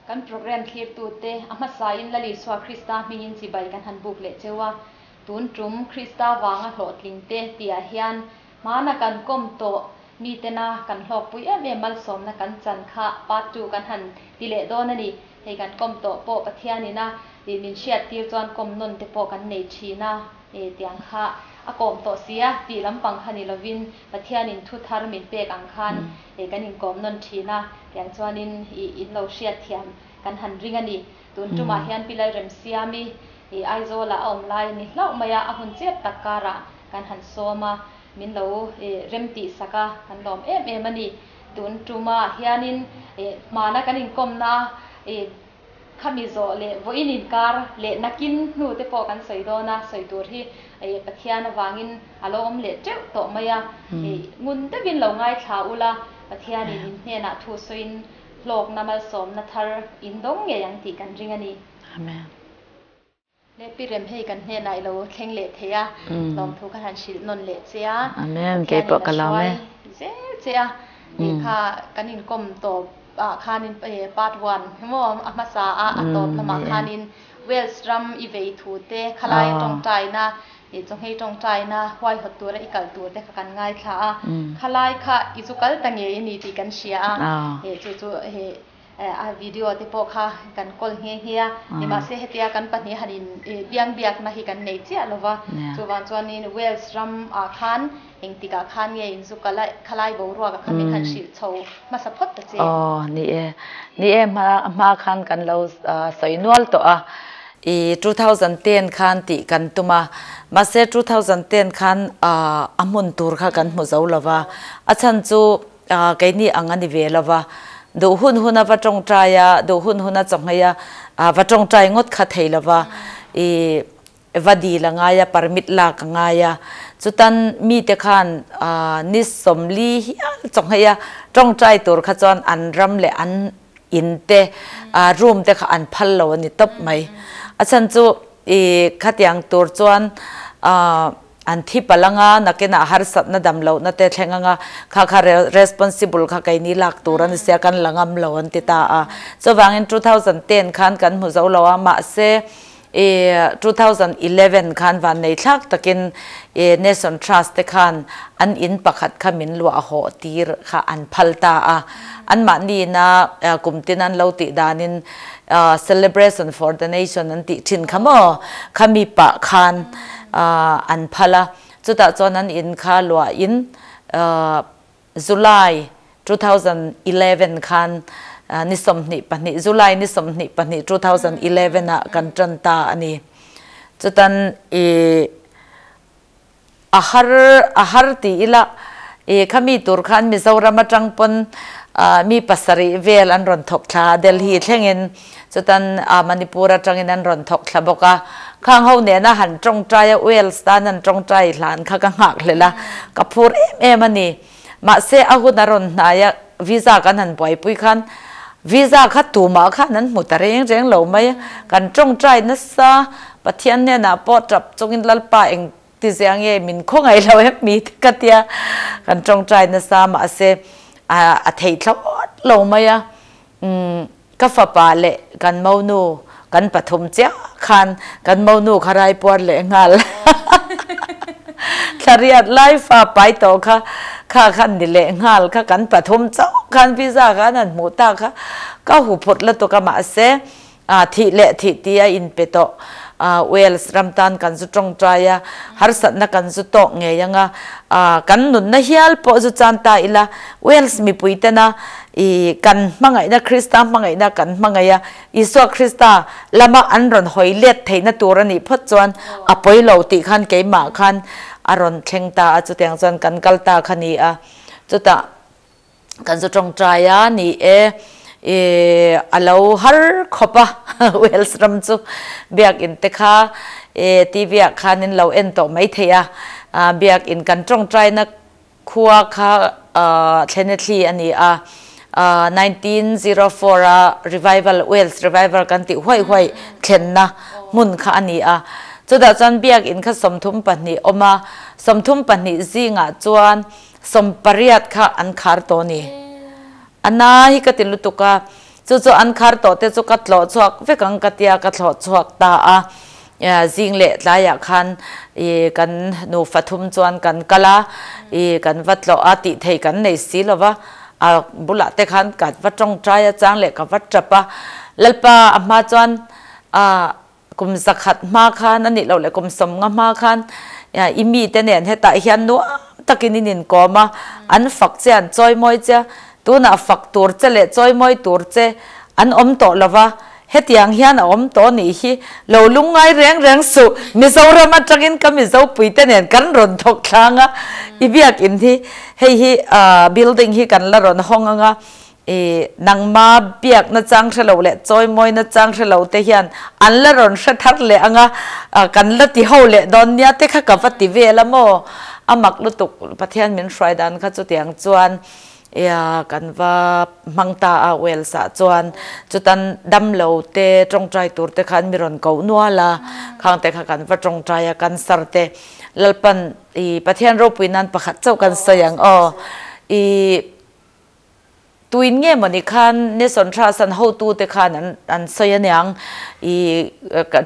Kan programme thlirtute a hmasain Lal Isua Krista hmingin chibai kan han buk leh cheu a. Tun tum Krista vanga hlawhtlingte tihah hian hmana kan kawm tawh mitena kan hlawkpui em em malsawmna kan chan kha part ii kan han ti leh dawn a ni. Hei kan kawm tawh pawh Pathianina min hriattir chuan kawm nawn te pawh kan nei thin a, tiang kha a kawm tawh si a tih lampang kha ni lovin Pathianin thu thar min pek ang khan kan inkawm nawn thin a, tiang chuanin in lo hriatthiam kan han ring a ni. Tun tumah hian Pi Lalremsiami Aizawlah a awm lai ni hlauh mai a, a hun chep tak karah kan han sawm a, min lo rem tih sak a, kan lawm em em a ni. Tun tumah hianin hmana kan inkawmna khami zawh leh vawiin inkar leh nakin hnu te pawh kan sawi dawn a, sawi tur hi Pathian avangin a lo awm leh teuh tawh mai a, ngun deuhin lo ngaithla ula, Pathianin in hnenah thu sawiin hlawkna malsawmna thar in dawng ngei ang tih kan ring a ni. Amen. Le Pi Rem hei kan hnenah i lo thleng leh thei a, lawmthu ka han hrilh nawn leh che a, Amen, kei pawh ka Pathianin a lawm hruai e. zel che a, tih kha kan inkawm tawp ah khanin part one maw a hmasa a, a tawp lamah khanin Wales ram i vei thu te, khalai tawngtaina, chawnghei tawngtaina huaihawt tura i kal tur te kha kan ngaithla a, khalai kha i zu kal ta ngei a ni tih kan hria a, chu chu A video te pawh kha kan kawl nghe nghe a, nimahse hetia kan pahnih han in biang biakna hi kan nei chiah lo va, chuvang chuanin Wales ram ah khan engtikah khan nge in zu kal a, khalai boruak ah khan min han hrilh chho hmasa phawt ta che. Aw ni e, ni e hma hma khan kan lo sawi nual tawh a, i 2010 khan tih kan tum a, mahse 2010 khan a hmun tur kha kan hmu zo lo va, a chhan chu Keini ang a ni ve lo va, duh hun huna va tawngtai a, duh hun huna chawhngei a, va tawngtai ngawt kha thei lo va, i va dil a ngai a, permit lak a ngai a. Chutan mite khan ni sawmli hial chawhngei a tawngtai tur kha chuan an ram leh an in te, room te kha an phal lo a ni tawp mai. A chhan chu i khatiang tur chuan An thi palh anga, nakinah harsatna dam lohna te thleng anga, kha kha responsible kha keini lak tur a ni sia, kan la ngam lo an ti ta a. Chuvangin 2010 khan kan hmu zo lo a, mahse i 2011 khan vannei thlak takin i Nation Trust te khan an in pakhat kha min luah hawh tir kha an phal ta a. Anmahniina kum tin an lo tih danin Celebration for the Nation an tih thin kha maw, khami pah khan an phal a, chutah chuan an in kha luahin July 2011 khan ni 22, July ni 22 2011 ah kan tan ta a ni. Chutan i a har a har ti ila i khami tur khan Mizoram atang pawn mi pasarih vel an rawn thawk thla Delhi thlengin chutan Manipur atangin an rawn thawk thla bawk a khang ho nena han tawngtai a Wales tan an tawngtai hlan kha ka nghak hlel a ka phur em em a ni mahse a hun a rawn hnai a visa kan han buaipui khan visa kha tumah khan an hmu ta reng reng lo mai a kan tawngtai nasa Pathian hnenah pawh tap chungin Lalpa eng Ti zia nge min khawngaih lo em mi te ka tia kan tawngtai nasa mahse a theih thlawt lo mai a ka fapa leh kan monu kan pathum chiah khan kan monu kha raipuar leh nghal thlariat lai fa pai tawh kha kha khan ni leh nghal kha kan pathum chauh khan visa khan han hmuh ta kha ka hu phut lutuk a mahse Thih leh thih ti a inpe tawh. Wales ram tan kan zu tawngtai a, harsatna kan zu tawk ngei ang a, kan nunna hial pawh zu chan ta ila, Wales mipui tena i kan hmangaihna Krista hmangaihna kan hmangaih a, Isua Krista lama an rawn hawi let theihna tur a nih phawt chuan a pawi lo tih khan keimah khan a rawn thleng ta a, chutiang chuan kan kal ta kha ni a, chutah Kan zu tawngtai a ni e, i a lo har khawp a Wales ram chu biakinn te kha e TV ah khan in lo en tawh mai thei a, biakinn kan tawngtaina khua kha Thlenethli a ni a, 1904 a revival Wales revival kan tih huaih huaih thlenna hmun kha a ni a, chutah chuan biakinn kha 32 awm a, 32 zingah chuan 80 kha an khar tawh a ni. A na hi ka ti lutuk a, Chu chu an khar tawh te chu ka tlawh chhuak vek ang ka tia ka thlawh chhuak ta a. Zing leh tlaiah khan i kan nufa thum chuan kan kal a, i kan va tlawh a tih thei kan nei si lo va, a bulah te khan ka va tawngtai a chang leh ka va tap a. Lalpa a hma chuan a kum zakhat hma khan a nih loh leh kum sawmnga hma khan i mite nen hetah hian nuam takin in inkawm a, an fak che an chawimawi che a, tunah fak tur che leh chawimawi tur che an awm tawh lo va, hetiang hian a awm tawh nih hi lo lungngai reng reng suh, Mizoram atangin ka Mizo puite nen kan rawn thawk thlang a, i biakin hi hei hi building hi kan la rawn hawng ang a, I nangma biakna chang hre lo leh chawimawina chang hre lo te hian an la rawn hre thar leh ang a, kan la ti ho leh dawn nia te kha ka va ti vel a maw? A mak lutuk Pathian min hruai dan kha chutiang chuan ia kan va hmang ta a Wales ah chuan chutan dam lo te tawngtai tur te khan mi rawn koh nual a, khang te kha kan va tawngtai a cancer te Lalpan i Pathian ropui nan pakhat chauh kan sawi ang aw i Tuin nge mawni khan Nason Trust an hotute khan an an sawi aniang i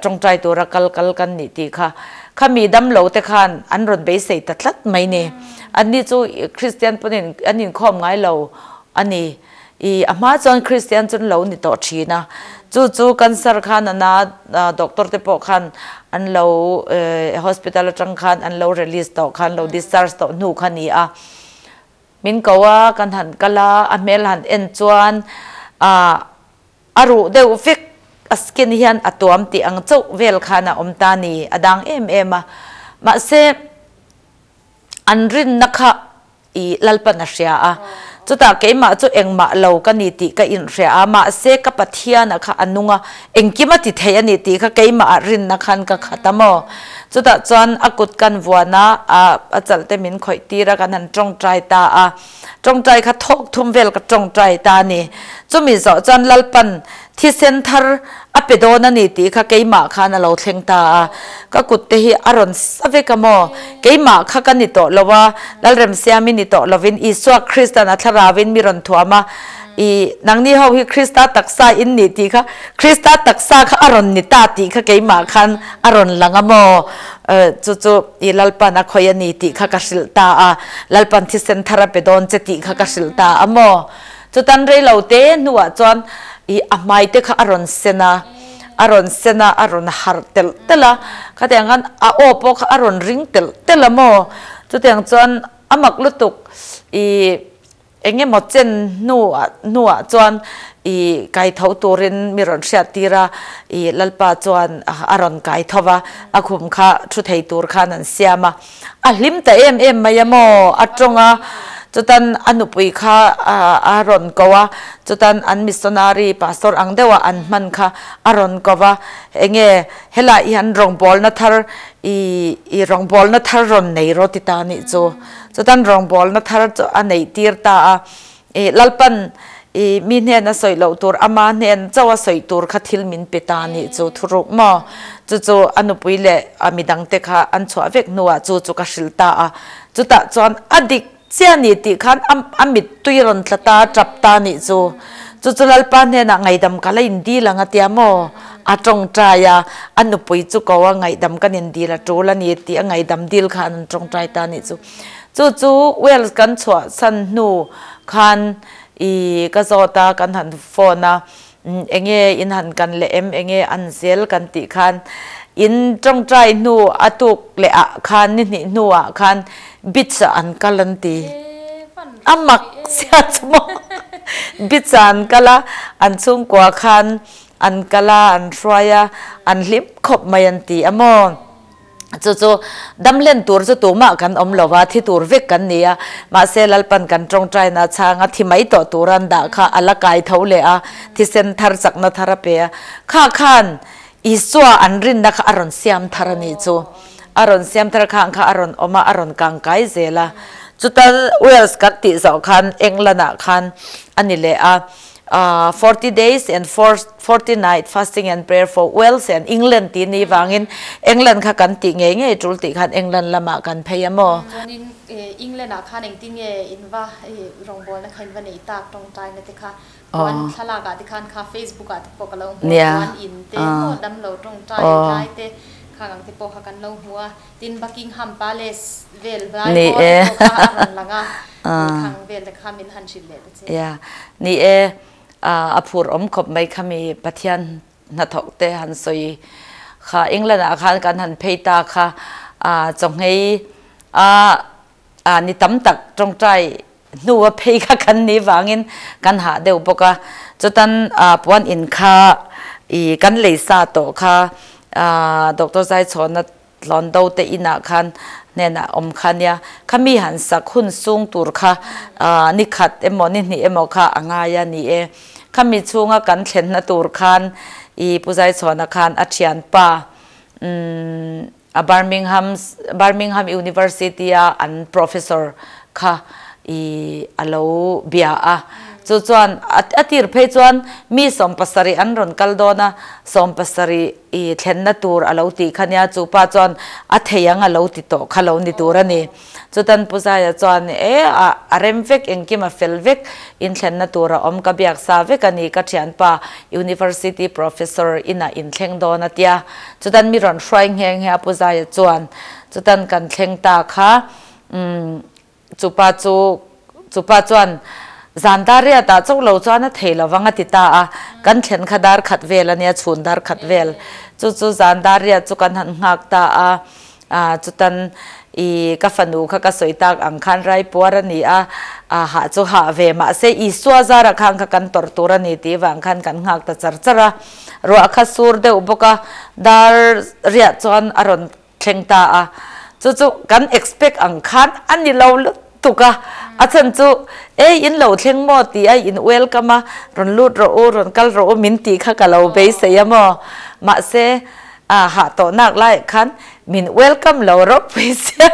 tawngtai tura kal kal kan nih tih kha. Khami damlo te khan an rawn beisei ta tlat mai ni. Anni chu Kristian pawhin an inkhawm ngai lo a ni. I a hma chuan Kristian chu an lo ni tawh thin a. Chu chu cancer khan a na doctor te pawh khan an lo hospital atang khan an lo release tawh khan lo discharge tawh hnu kha ni a. Min ko a, kan han kal a, a hmel han en chuan ah a ruh deuh vek, a skin hian a tuam tih ang chauh vel khan a awm ta ni, a dang em em a. Mahse, an rinna kha i Lalpan a hria a, chutah keimah chu engmah lo ka ni tih ka inhria a, mahse ka Pathiana kha a nung a, engkim a ti thei a ni tih kha keimah ah rinna khan ka khat a maw? Chutah chuan a kut kan vuan a, a chalh te min khawih tir a, kan han tawngtai ta a. Tawngtai kha thawk thum vel ka tawngtai ta a ni. Chumi zawh chuan Lalpan thisen thar a pe dawn a ni tih kha keimah khan a lo thleng ta a. Ka kut te hi a rawn sa vek a maw? Keimah kha ka ni tawh lo a, Lalremsiami ni tawh lovin Isua Kristan a thlarauin mi rawn thuam a. I nangni ho hi Krista taksa in nih tih kha, Krista taksa kha a rawn ni ta tih kha keimah khan a rawn lang a maw? Chu chu i Lalpan a khawi a ni tih kha ka hrilh ta a, Lalpan thisen thar a pe dawn che tih kha ka hrilh ta a maw? Chutan rei lo te hnuah chuan i a hmai te kha a rawn sen a, a rawn sen a, a rawn harh telh telh a, khatiang khan a aw pawh kha a rawn ring telh telh a maw? Chutiang chuan a mak lutuk i Eng emaw chen hnuah hnuah chuan i kai tho turin mi rawn hriat tir a, i Lalpa chuan a rawn kai tho va, a khum kha thu thei tur khan an siam a. A hlim ta em em mai a maw? A tawng a, chutan a nupui kha a rawn ko a, chutan an missionary pastor ang deuha an hman kha a rawn ko va, enge helai hian rawngbawlna thar i i rawngbawlna thar rawn nei rawh ti ta nih chu. Chutan rawngbawlna thar chu a neih tir ta a, i Lalpan i mi hnen a sawi loh tur, ama hnen chauh a sawi tur kha thil min pe ta nih chu thuruk maw? Chu chu a nupui leh a midangte kha an chhuah vek hnuah chu chu ka hrilh ta a. Chutah chuan a dik chiah ni tih khan a a mittui rawn tla ta, tap ta nih chu. Chu chu Lalpa hnenah ngaihdam ka la indil ang a tia maw? A tawngtai a, a nupui chu ko a ngaihdam kan indil a tul a ni tih a ngaihdam dil khan an tawngtai ta nih chu. Chu chu Wales kan chhuah san hnu khan i ka zawt a, kan han phone a, enge in han kan leh em, enge an zel kan tih khan in tawngtai hnu a tuk leh ah khan ni hnih hnu ah khan beach ah an kal an ti. A mak sia chu maw beach ah an kal a, an chhungkua khan An kal a, an hruai a, an hlim khawp mai an ti a maw? Chu chu damhlen tur chu tumah kan awm lo va, thi tur vek kan ni a. Mahse Lalpan kan tawngtaina chhanga thi mai tawh tur an dah kha a la kai tho leh a, thisen thar chakna thar a pe a. Kha khan Isua an rinna kha a rawn siam thar a nih chu. A rawn siam thar khang kha a rawn awm a, a rawn kang kai zel a. Chuta Wales kan tih zawh khan England ah khan a ni leh a. 40 days and 40 night fasting and prayer for Wales and England tih ni vangin England kha kan tih ngei ngei tul tih khan England lamah kan phei a maw. Chuanin England ah khan engtin nge in va rawngbawlna kha in va neih tak tawngtaina te kha puan thlalak ah te khan kha Facebook ah te pawh ka lo hmu a, puan in te maw damlo tawngtai lai te khang ang te pawh kha kan lo hmu a. Tin Buckingham Palace vel lai bawr te pawh kha a rawn lang a, lehkhang vel te kha min han hrilh leh ta che. Ia, ni e, a phur awm khawp mai kha mi Pathian hnathawk te han sawi kha England ah khan kan han phei ta kha chawnghei a ni tam tak tawngtai hnu a phei kha kan ni vangin kan hah deuh bawk a, chutan puan in kha i kan lei sa tawh kha Doctor Zaichhawna tlawn do te inah khan hnenah awm kha nia, khami han sak hun sung tur kha ni khat emaw ni hnih emaw kha a ngai a ni e. Khami chhunga kan thlenna tur khan i Pu Zaichhawna khan a thianpa a Birmingham Birmingham University a an professor kha i a lo bia a. Chu chuan a tir phei chuan mi 70 an rawn kal dawn a, 70 i thlenna tur a lo tih kha nia, chu pa chuan a thei ang a lo ti tawh kha lo ni tur a ni. Chutan Pu Zaia chuan, E, a a rem vek, engkim a fel vek, inthlenna tur a awm, ka biak sa vek a ni, ka thianpa University Professor inah inthleng dawn a tia. Chutan mi rawn hruai nghe nghe a Pu Zaia chuan, chutan kan thleng ta kha, umm, chupa chu, chupa chuan zan dar riatah chauh lo chuan a thei lovang a ti ta a, kan thlen kha dar khat vel a nia, chhun dar khat vel, chu chu zan dar riat chu kan han nghak ta a, A, chutan i ka fanu kha ka sawi tak ang khan raipuar a ni a, a hah chu hah ve mahse Isua zara khan kha kan tawrh tur a ni tih vang khan kan nghak ta char char a. Ruah kha sur deuh bawk a, dar riah chuan a rawn thleng ta a. Chu chu kan expect ang khan a ni lo lutuk a, a chhan chu ei in lo thleng maw tih a in welcome a, rawn lut rawh u, rawn kal rawh u min tih kha ka lo beisei a maw. Mahse A hah tawh nak lai khan min welcome lo ropui sia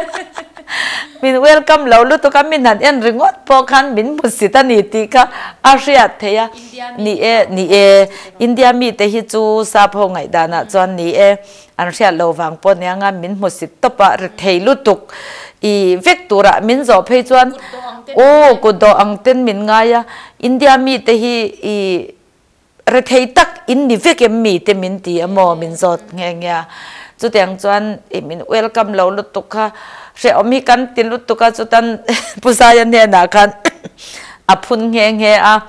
min welcome lo lutuk a min han en ringawt pawh khan min hmu sit a ni tih kha a hriat theih a ni e ni e India mite hi chu sap ho ngaihdanah chuan ni e an hriat lo vang pawh nia nga min hmu sit tawp a ri thei lutuk i vek turah min zawh phei chuan aw kut dawh ang ten min ngai a India mite hi i Rethei tak in ni vek em mi te min ti a maw min zawt nghe nghe a. Chutiang chuan i min welcome lo lutuk kha hrehawm hi kan ti lutuk a chutan Pu Zaia hnenah khan a phun nghe nghe a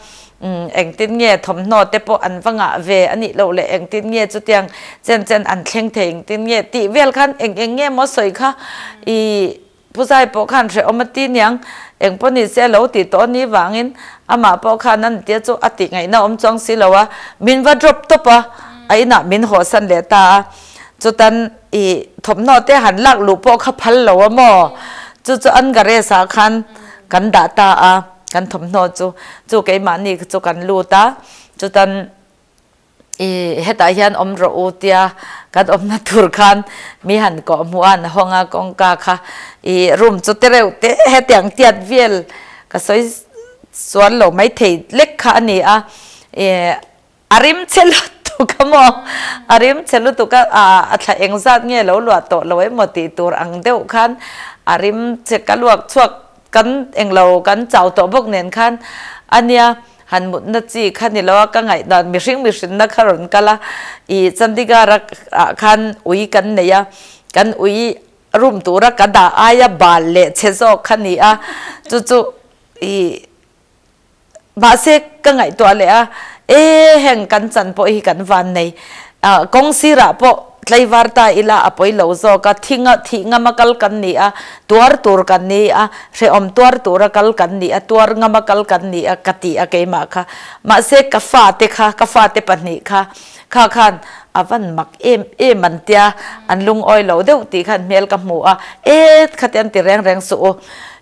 engtin nge thawmhnaw te pawh an va ngah ve a nih loh leh engtin nge chutiang chen chen an thleng thei engtin nge tih vel khan eng eng nge maw sawi kha i Pu Zai pawh khan hrehawm a ti niang, eng pawh ni se a lo tih tawh a ni vangin amah pawh khan an tia chu a tih ngaihna awm chuang si lo a, min va drop tawp a, a inah min hawhsan leh ta a, chutan i thawmhnaw te han lak luh pawh kha phal lo a maw, chu chu an garage ah khan kan dah ta a, kan thawmhnaw chu, chu keimahni chu kan lut a, chutan. I hetah hian awm rawh u tia kan awmna tur khan mi han kawh hmuh a, an hawng a kawngka kha i room chu te reuh te hetiang tiat vel ka sawi chuan lo mai thei lek kha a ni a, i a rim che lutuk a maw a rim che lutuk a a thla eng zat nge lo luah tawh lo emaw tih tur ang deuh khan a rim che ka luak chhuak kan englo kan chau tawh bawk nen khan a nia. Han mutna chi kha ni lo a, ka ngaihdan mihring mihrinna kha rawn kal a, i Chandigarh ah khan ui kan nei a, kan ui room tura ka dah aia bal leh chhe zawk kha ni a, chu chu i mahse ka ngaihtuah leh a, e heng kan chan pawh hi kan van nei, kawng sirah pawh Tlaivar ta ila a pawi lo zawk a, thinga thih ngama kal kan ni a, tuar tur kan ni a, hrehawm tuar tura kal kan ni a, tuar ngama kal kan ni a ka ti a keimah kha. Mahse ka fate kha, ka fate pahnih kha, kha khan a van mak em em an tia, an lungawi lo deuh tih khan hmel ka hmu a, e khati an ti reng reng suh u,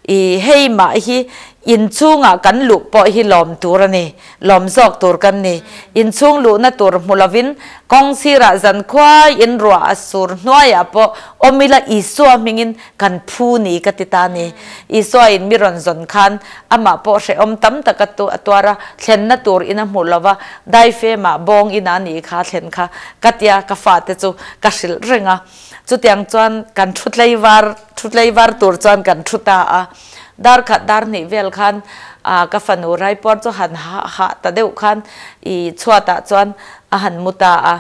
i hei mah hi Inchhungah kan luh pawh hi lawm tur a ni, lawm zawk tur kan ni. Inchhung luhna tur hmu lovin kawng sirah zankhuaiin ruah a sur hnuaiah pawh awm ila Isua hmingin kan phu ni ka ti ta ni. Isua in mi rawn zawn khan amah pawh hrehawm tam tak a tuar a, thlenna tur in a hmu lova, daifemah bawng ina ni kha thlen kha ka tia ka fate chu ka hrilh reng a. Chutiang chuan kan thu tleivar thu tleivar tur chuan kan thu ta a. Dar khat dar hnih vel khan ka fanu Raipuar chu han hah ta deuh khan i chhuatah chuan a han mu ta a.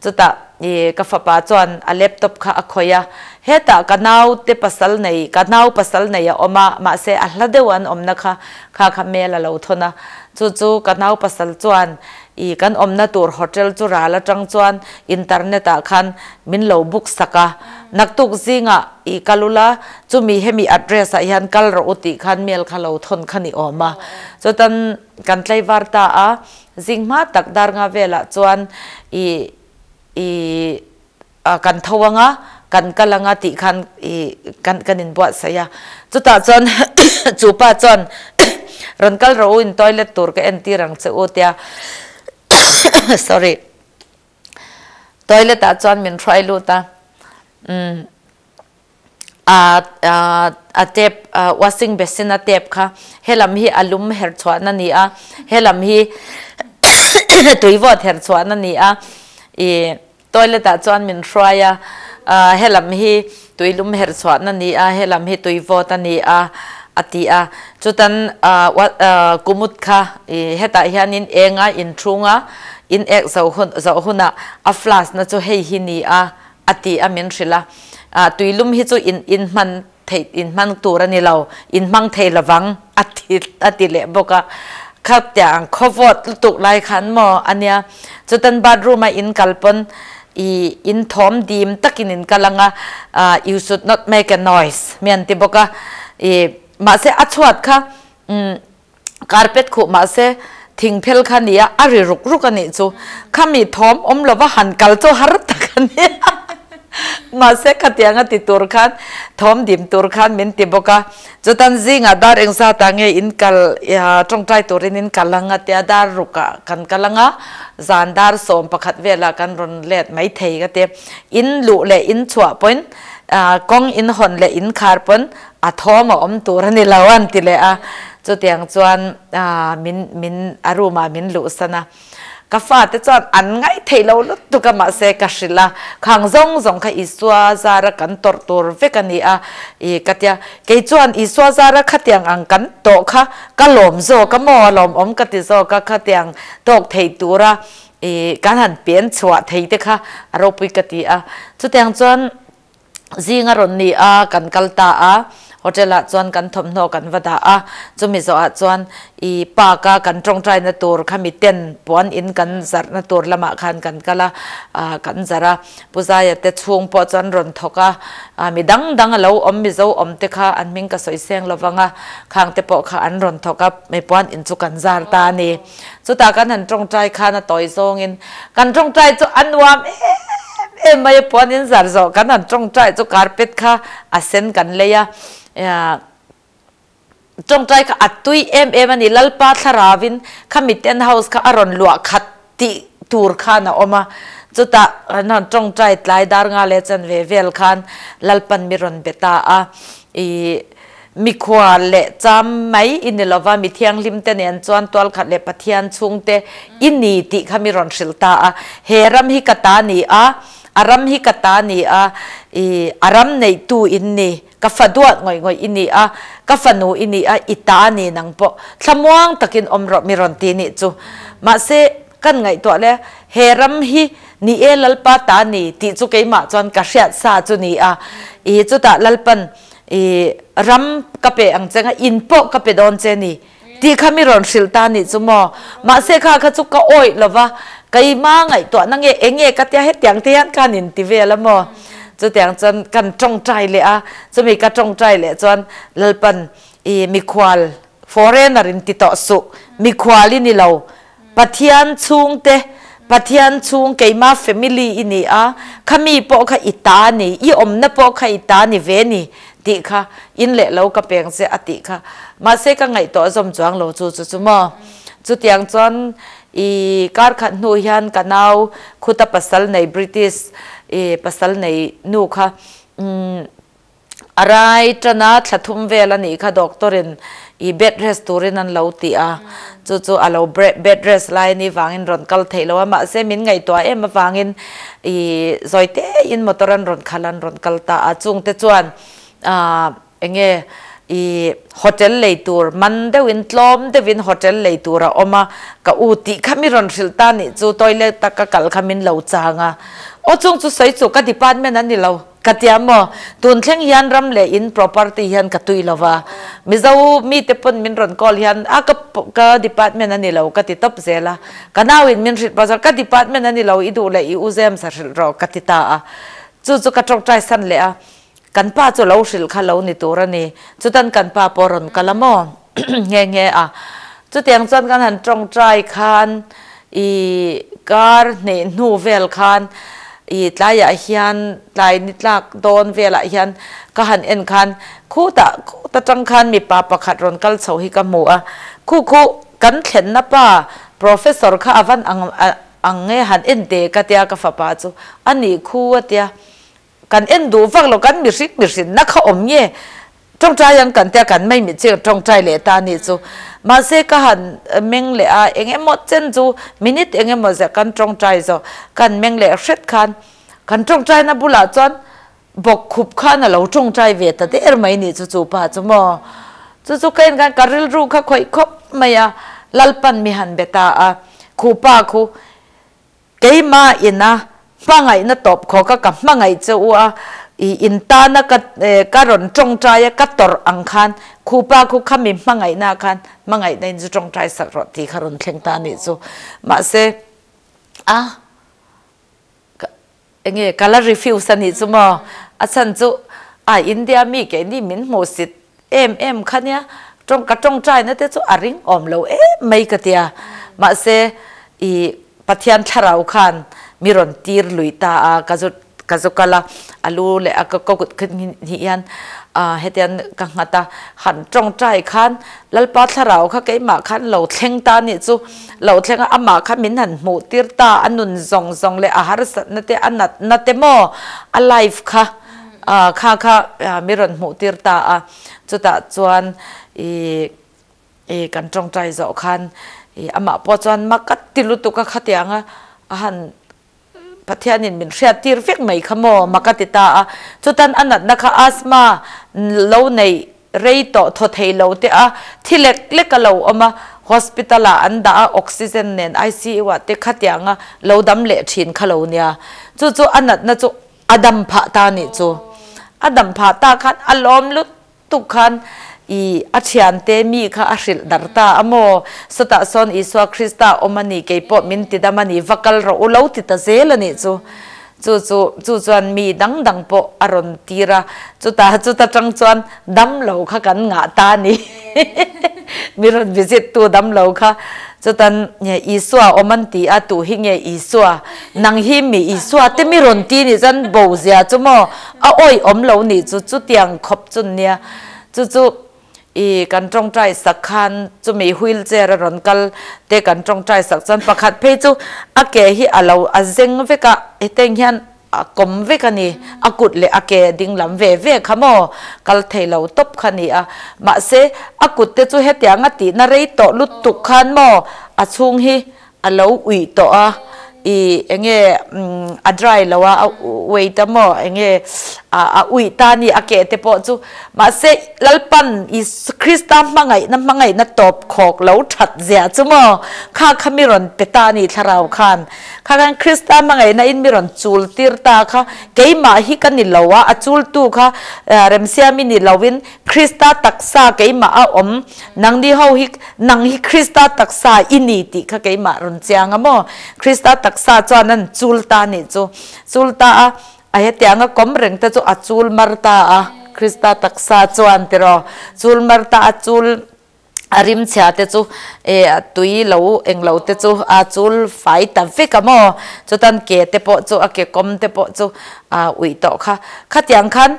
Chutah i ka fapa chuan a laptop kha a khawih a. Hetah ka nau te pasal nei ka nau pasal nei a awm a, mahse a hla deuh an awmna kha kha kha mail a lo thawn a. Chu chu ka nau pasal chuan I kan awmna tur hotel chu ral atang chuan internet ah khan min lo book sak a, naktuk zingah i kal ula chumi hemi address ah hian kal rawh u tih khan mail kha lo thawn kha ni awm a. Chutan kan tlaivar ta a, zing hma tak dar nga velah chuan i i kan tho anga kan kal anga tih khan i kan kan inbuatsaih a. Chutah chuan chu pa chuan rawn kal rawh u in toilet tur ka entir ang che u tia sorry toilet ah chuan min hruai lut a umm a a tap washing basin a tap kha helam hi a lum her chhuahna ni a helam hi tui vawt her chhuahna ni a i Toilet ah chuan min hruai a, helam hi tuilum herh chhuahna ni a, helam hi tui vawt a ni a, a ti a. Chutan kumut kha hetah hianin eng a inchhung a, in ek zawh hunah a flash na chu hei hi ni a, a ti a min hrilh a. Tuilum hi chu in hman theih in hmang tur a ni lo, in hmang thei lovang a ti a ti leh bawk a. Khatiang khawvawt lutuk lai khan maw a nia, chutan bathroom a in kal pawn i in thawm dim takin in kal ang a, you should not make a noise mi an ti bawk a, i mahse a chhuat kha umm carpet khuh mahse thingphel kha nia a ri ruk ruk a nih chu khami thawm awm lova han kal chu har tak a nia mahse khatiang a ti tur khan thawm dim tur khan min ti bawk a chutan zingah dar engzat ah nge in kal tawngtai turin in kal ang a tia dar ruk ah kan kal ang a zan dar 11 velah kan rawn let mai thei ka ti in luh leh in chhuah pawhin kawng in hawn leh in khar pawn A thawm a awm tur a ni lo an ti leh a, chutiang chuan min min a room ah min luhsan a. Ka fate chuan an ngaih theih lo lutuk a mahse ka hrilh a, khang zawng zawng kha Isua zara kan tawrh tur vek a ni a i ka tia, kei chuan Isua zara khatiang ang kan tawh kha ka lawm zawk a maw a lawmawm ka ti zawk a, khatiang tawk thei tura i kan han pen chhuah thei te kha a ropui ka ti a, chutiang chuan Zing a rawn ni a, kan kal ta a, hotel ah chuan kan thawmhnaw kan va dah a, chumi zawhah chuan i park a kan tawngtaina tur kha miten puan in kan zarhna tur lamah khan kan kal a, kan zarh a, Pu Zaia te chhung pawh chuan rawn thawk a, mi dang dang a lo awm Mizo awm te kha an hming ka sawi seng lo vang a, khang te pawh kha an rawn thawk a, mi puan in chu kan zar ta a ni. Chutah kan han tawngtai khan a tawi zawngin kan tawngtai chu a nuam em em mai a, puan in zar zawh kan han tawngtai chu carpet kha a sen kan lei a, tawngtai kha a tui em em a ni, Lalpa thlarauin khami tent house kha a rawn luah khat tih tur khan a awm a, chutah kan han tawngtai tlai dar nga leh chanve vel khan Lalpan mi rawn be ta a, ih. Mikhual leh cham mai i ni lova, mi thianghlim te nen chuan tualkhat leh Pathian chhungte i ni tih kha mi rawn hrilh ta a. He ram hi ka ta ni a, a ram hi ka ta ni a, i a ram neihtu in ni, ka fa duat ngawih ngawih i ni a, ka fanu i ni a, i ta ni nang pawh thlamuang takin awm rawh mi rawn ti nih chu. Mahse, kan ngaihtuah le, he ram hi ni e Lalpa ta ni tih chu keimah chuan ka hriat sa chu ni a, i chutah Lalpan I ram ka pe ang che nga in pawh ka pe dawn che ni tih kha mi rawn hrilh ta nih chu maw. Mahse kha kha chu ka awih lo va, keima ngaihtuahna nge eng nge ka tia hetiang te hian khan in ti vel a maw. Chutiang chuan kan tawngtai leh a, chumi ka tawngtai leh chuan Lalpan i mikhual foreigner in ti tawh suh, mikhual i ni lo, Pathian chhungte, Pathian chhung keima family i ni a, khami pawh kha i ta ni, i awmna pawh kha i ta ni ve ni tih kha in leh lo ka peng che a tih kha mahse ka ngaihtuah zawm chuang lo chu chu chu maw chutiang chuan i kar khat hnu hian ka nau khuta pasal nei British i pasal nei nu kha umm A rai tana thla thum vel a nih kha doctor in i bed rest turin an lo ti a, chu chu a lo bed rest lai ni vangin rawn kal theih lo a, mahse min ngaihtuah em avangin i zawi te in motor an rawn khalh an rawn kal ta a, chungte chuan enge i hotel lei tur man deuhin tlawm deuhin hotel lei tur a awm a, ka u tih kha mi rawn hrilh ta nih chu toilet a ka kal kha min lo chang a, aw chung chu sawi chu ka department a ni lo. Ka tia maw? Tun thleng hian ram leh in property hian ka tui lo va. Mizo mite pawn min rawn call hian a ka ka department a ni lo ka ti tawp zel a. Ka nau in min hrilh pawh chuan ka department a ni lo i duh leh i u James a hrilh rawh ka ti ta a. Chu chu ka tawngtai san leh a. Kan pa chu lo hrilh kha lo ni tur a ni. Chutan kan pa pawh rawn kal a maw? Nghe nghe a. Chutiang chuan kan han tawngtai khan I kar hnih hnu vel khan i tlaiah hian tlai ni tlak dawn velah hian ka han en khan khutah khut atang khan mipa pakhat rawn kal chho hi ka hmu a, khu khu kan thlenna pa professor kha a van ang ang nge han en teh ka tia ka fapa chu a nih khu a tia. Kan en duh vak lo, kan mihring mihrinna kha awm nge? Tawngtai ang kan tia kan mai mitching tawngtai leh ta nih chu. Mahse ka han meng leh a, eng emaw chen chu minute eng emaw zia kan tawngtai zo, kan meng leh hret khan kan tawngtaina bulah chuan bawk khup khan a lo tawngtai ve ta der mai nih chu chu pa chu maw. Chu chu ka en khan ka rilru kha khawih khawp mai a, Lalpan mi han be ta a, khupa khu Keimah ina hmangaihna tawp khawk a ka hmangaih che u a, i in tana ka ka rawn tawngtai a ka tawrh ang khan khupa khu kha mi hmangaihna khan hmangaihna in chu tawngtai sak rawh tih kha rawn thleng ta anih chu. Mahse a ka enge ka la refuse anih chu maw? A chhan chu a India mi keini min hmuhsit em em kha nia tawng ka tawngtaina te chu a ring awm lo em mai ka tia. Mahse i Pathian thlarau khan mi rawn tir lui ta a, ka zu ka zu kal a, a lu leh a ka kut hnih hian hetiang ka nghat a, han tawngtai khan Lalpa thlarau kha keimah khan lo thleng ta anih chu, lo thleng a, amah kha min han hmuh tir ta, a nun zawng zawng leh a harsatna te a natna te maw a life kha kha kha mi rawn hmuh tir ta a, chutah chuan ih I kan tawngtai zawh khan i amah pawh chuan mak a ti lutuk a khatiang a a han Pathianin min hriat tir vek mai kha maw mak a ti ta a. Chutan a natna kha asthma lo nei rei tawh thaw thei lo te a thi lek lek a lo awm a, hospital ah an dah a oxygen nen ICU ah te khatiang a lo dam leh thin kha lo nia. Chu chu a natna chu a dam phah ta nih chu. A dam phah ta khan a lawm lut tuk khan i a thiante mi kha a hrilh dar ta a maw? Sawtah sawn Isua Krista awm a ni, kei pawh min ti dam a ni, va kal rawh u lo ti ta zel a nih chu. Chu chu chu chuan mi dang dang pawh a rawn tir a, chutah chuta tang chuan dam lo kha kan ngah ta a ni. Mi rawn visit tu dam lo kha chutan Isua awm an ti a, tu hi nge Isua? Nang hi mi Isua te mi rawn ti nih chuan bo zia chu maw? A awih awm lo nih chu chutiang khawp chu nia. Chu chu i kan tawngtai sak khan chumi wheelchair a rawn kal te kan tawngtai sak chuan pakhat phei chu a ke hi a lo a zeng vek a, heteng hian a kawm vek a ni. A kut leh a ke ding lam ve ve kha maw kal thei lo tawp kha ni a. Mahse a kut te chu hetiang a tihna rei tawh lutuk khan maw a chhung hi a lo uih tawh a, i enge a dry lo a, a wait a maw enge a uih ta ni a keh te pawh chu mahse Lalpan i Krista hmangaihna hmangaihna tawp khawk lo that zia chu maw kha kha mi rawn pe ta ni thlarau khan kha khan Krista hmangaihna in mi rawn chul tir ta kha keimah hi ka ni lo a, a chul tu kha remsiami ni lo in Krista taksa keimah a awm Nangni ho hi nang hi Krista taksa i ni tih kha keimah rawn chiang a maw? Krista taksa chuan an chul ta nih chu. Chul ta a, a hetiang a kawm reng te chu a chul mar ta a, Krista taksa chuan tiraw? Chul mar ta a, chul a rim chhia te chu e a tui lo eng lo te chu a chul fai ta vek a maw? Chutan ke te pawh chu a ke kawm te pawh chu a uih tawh kha. Khatiang khan.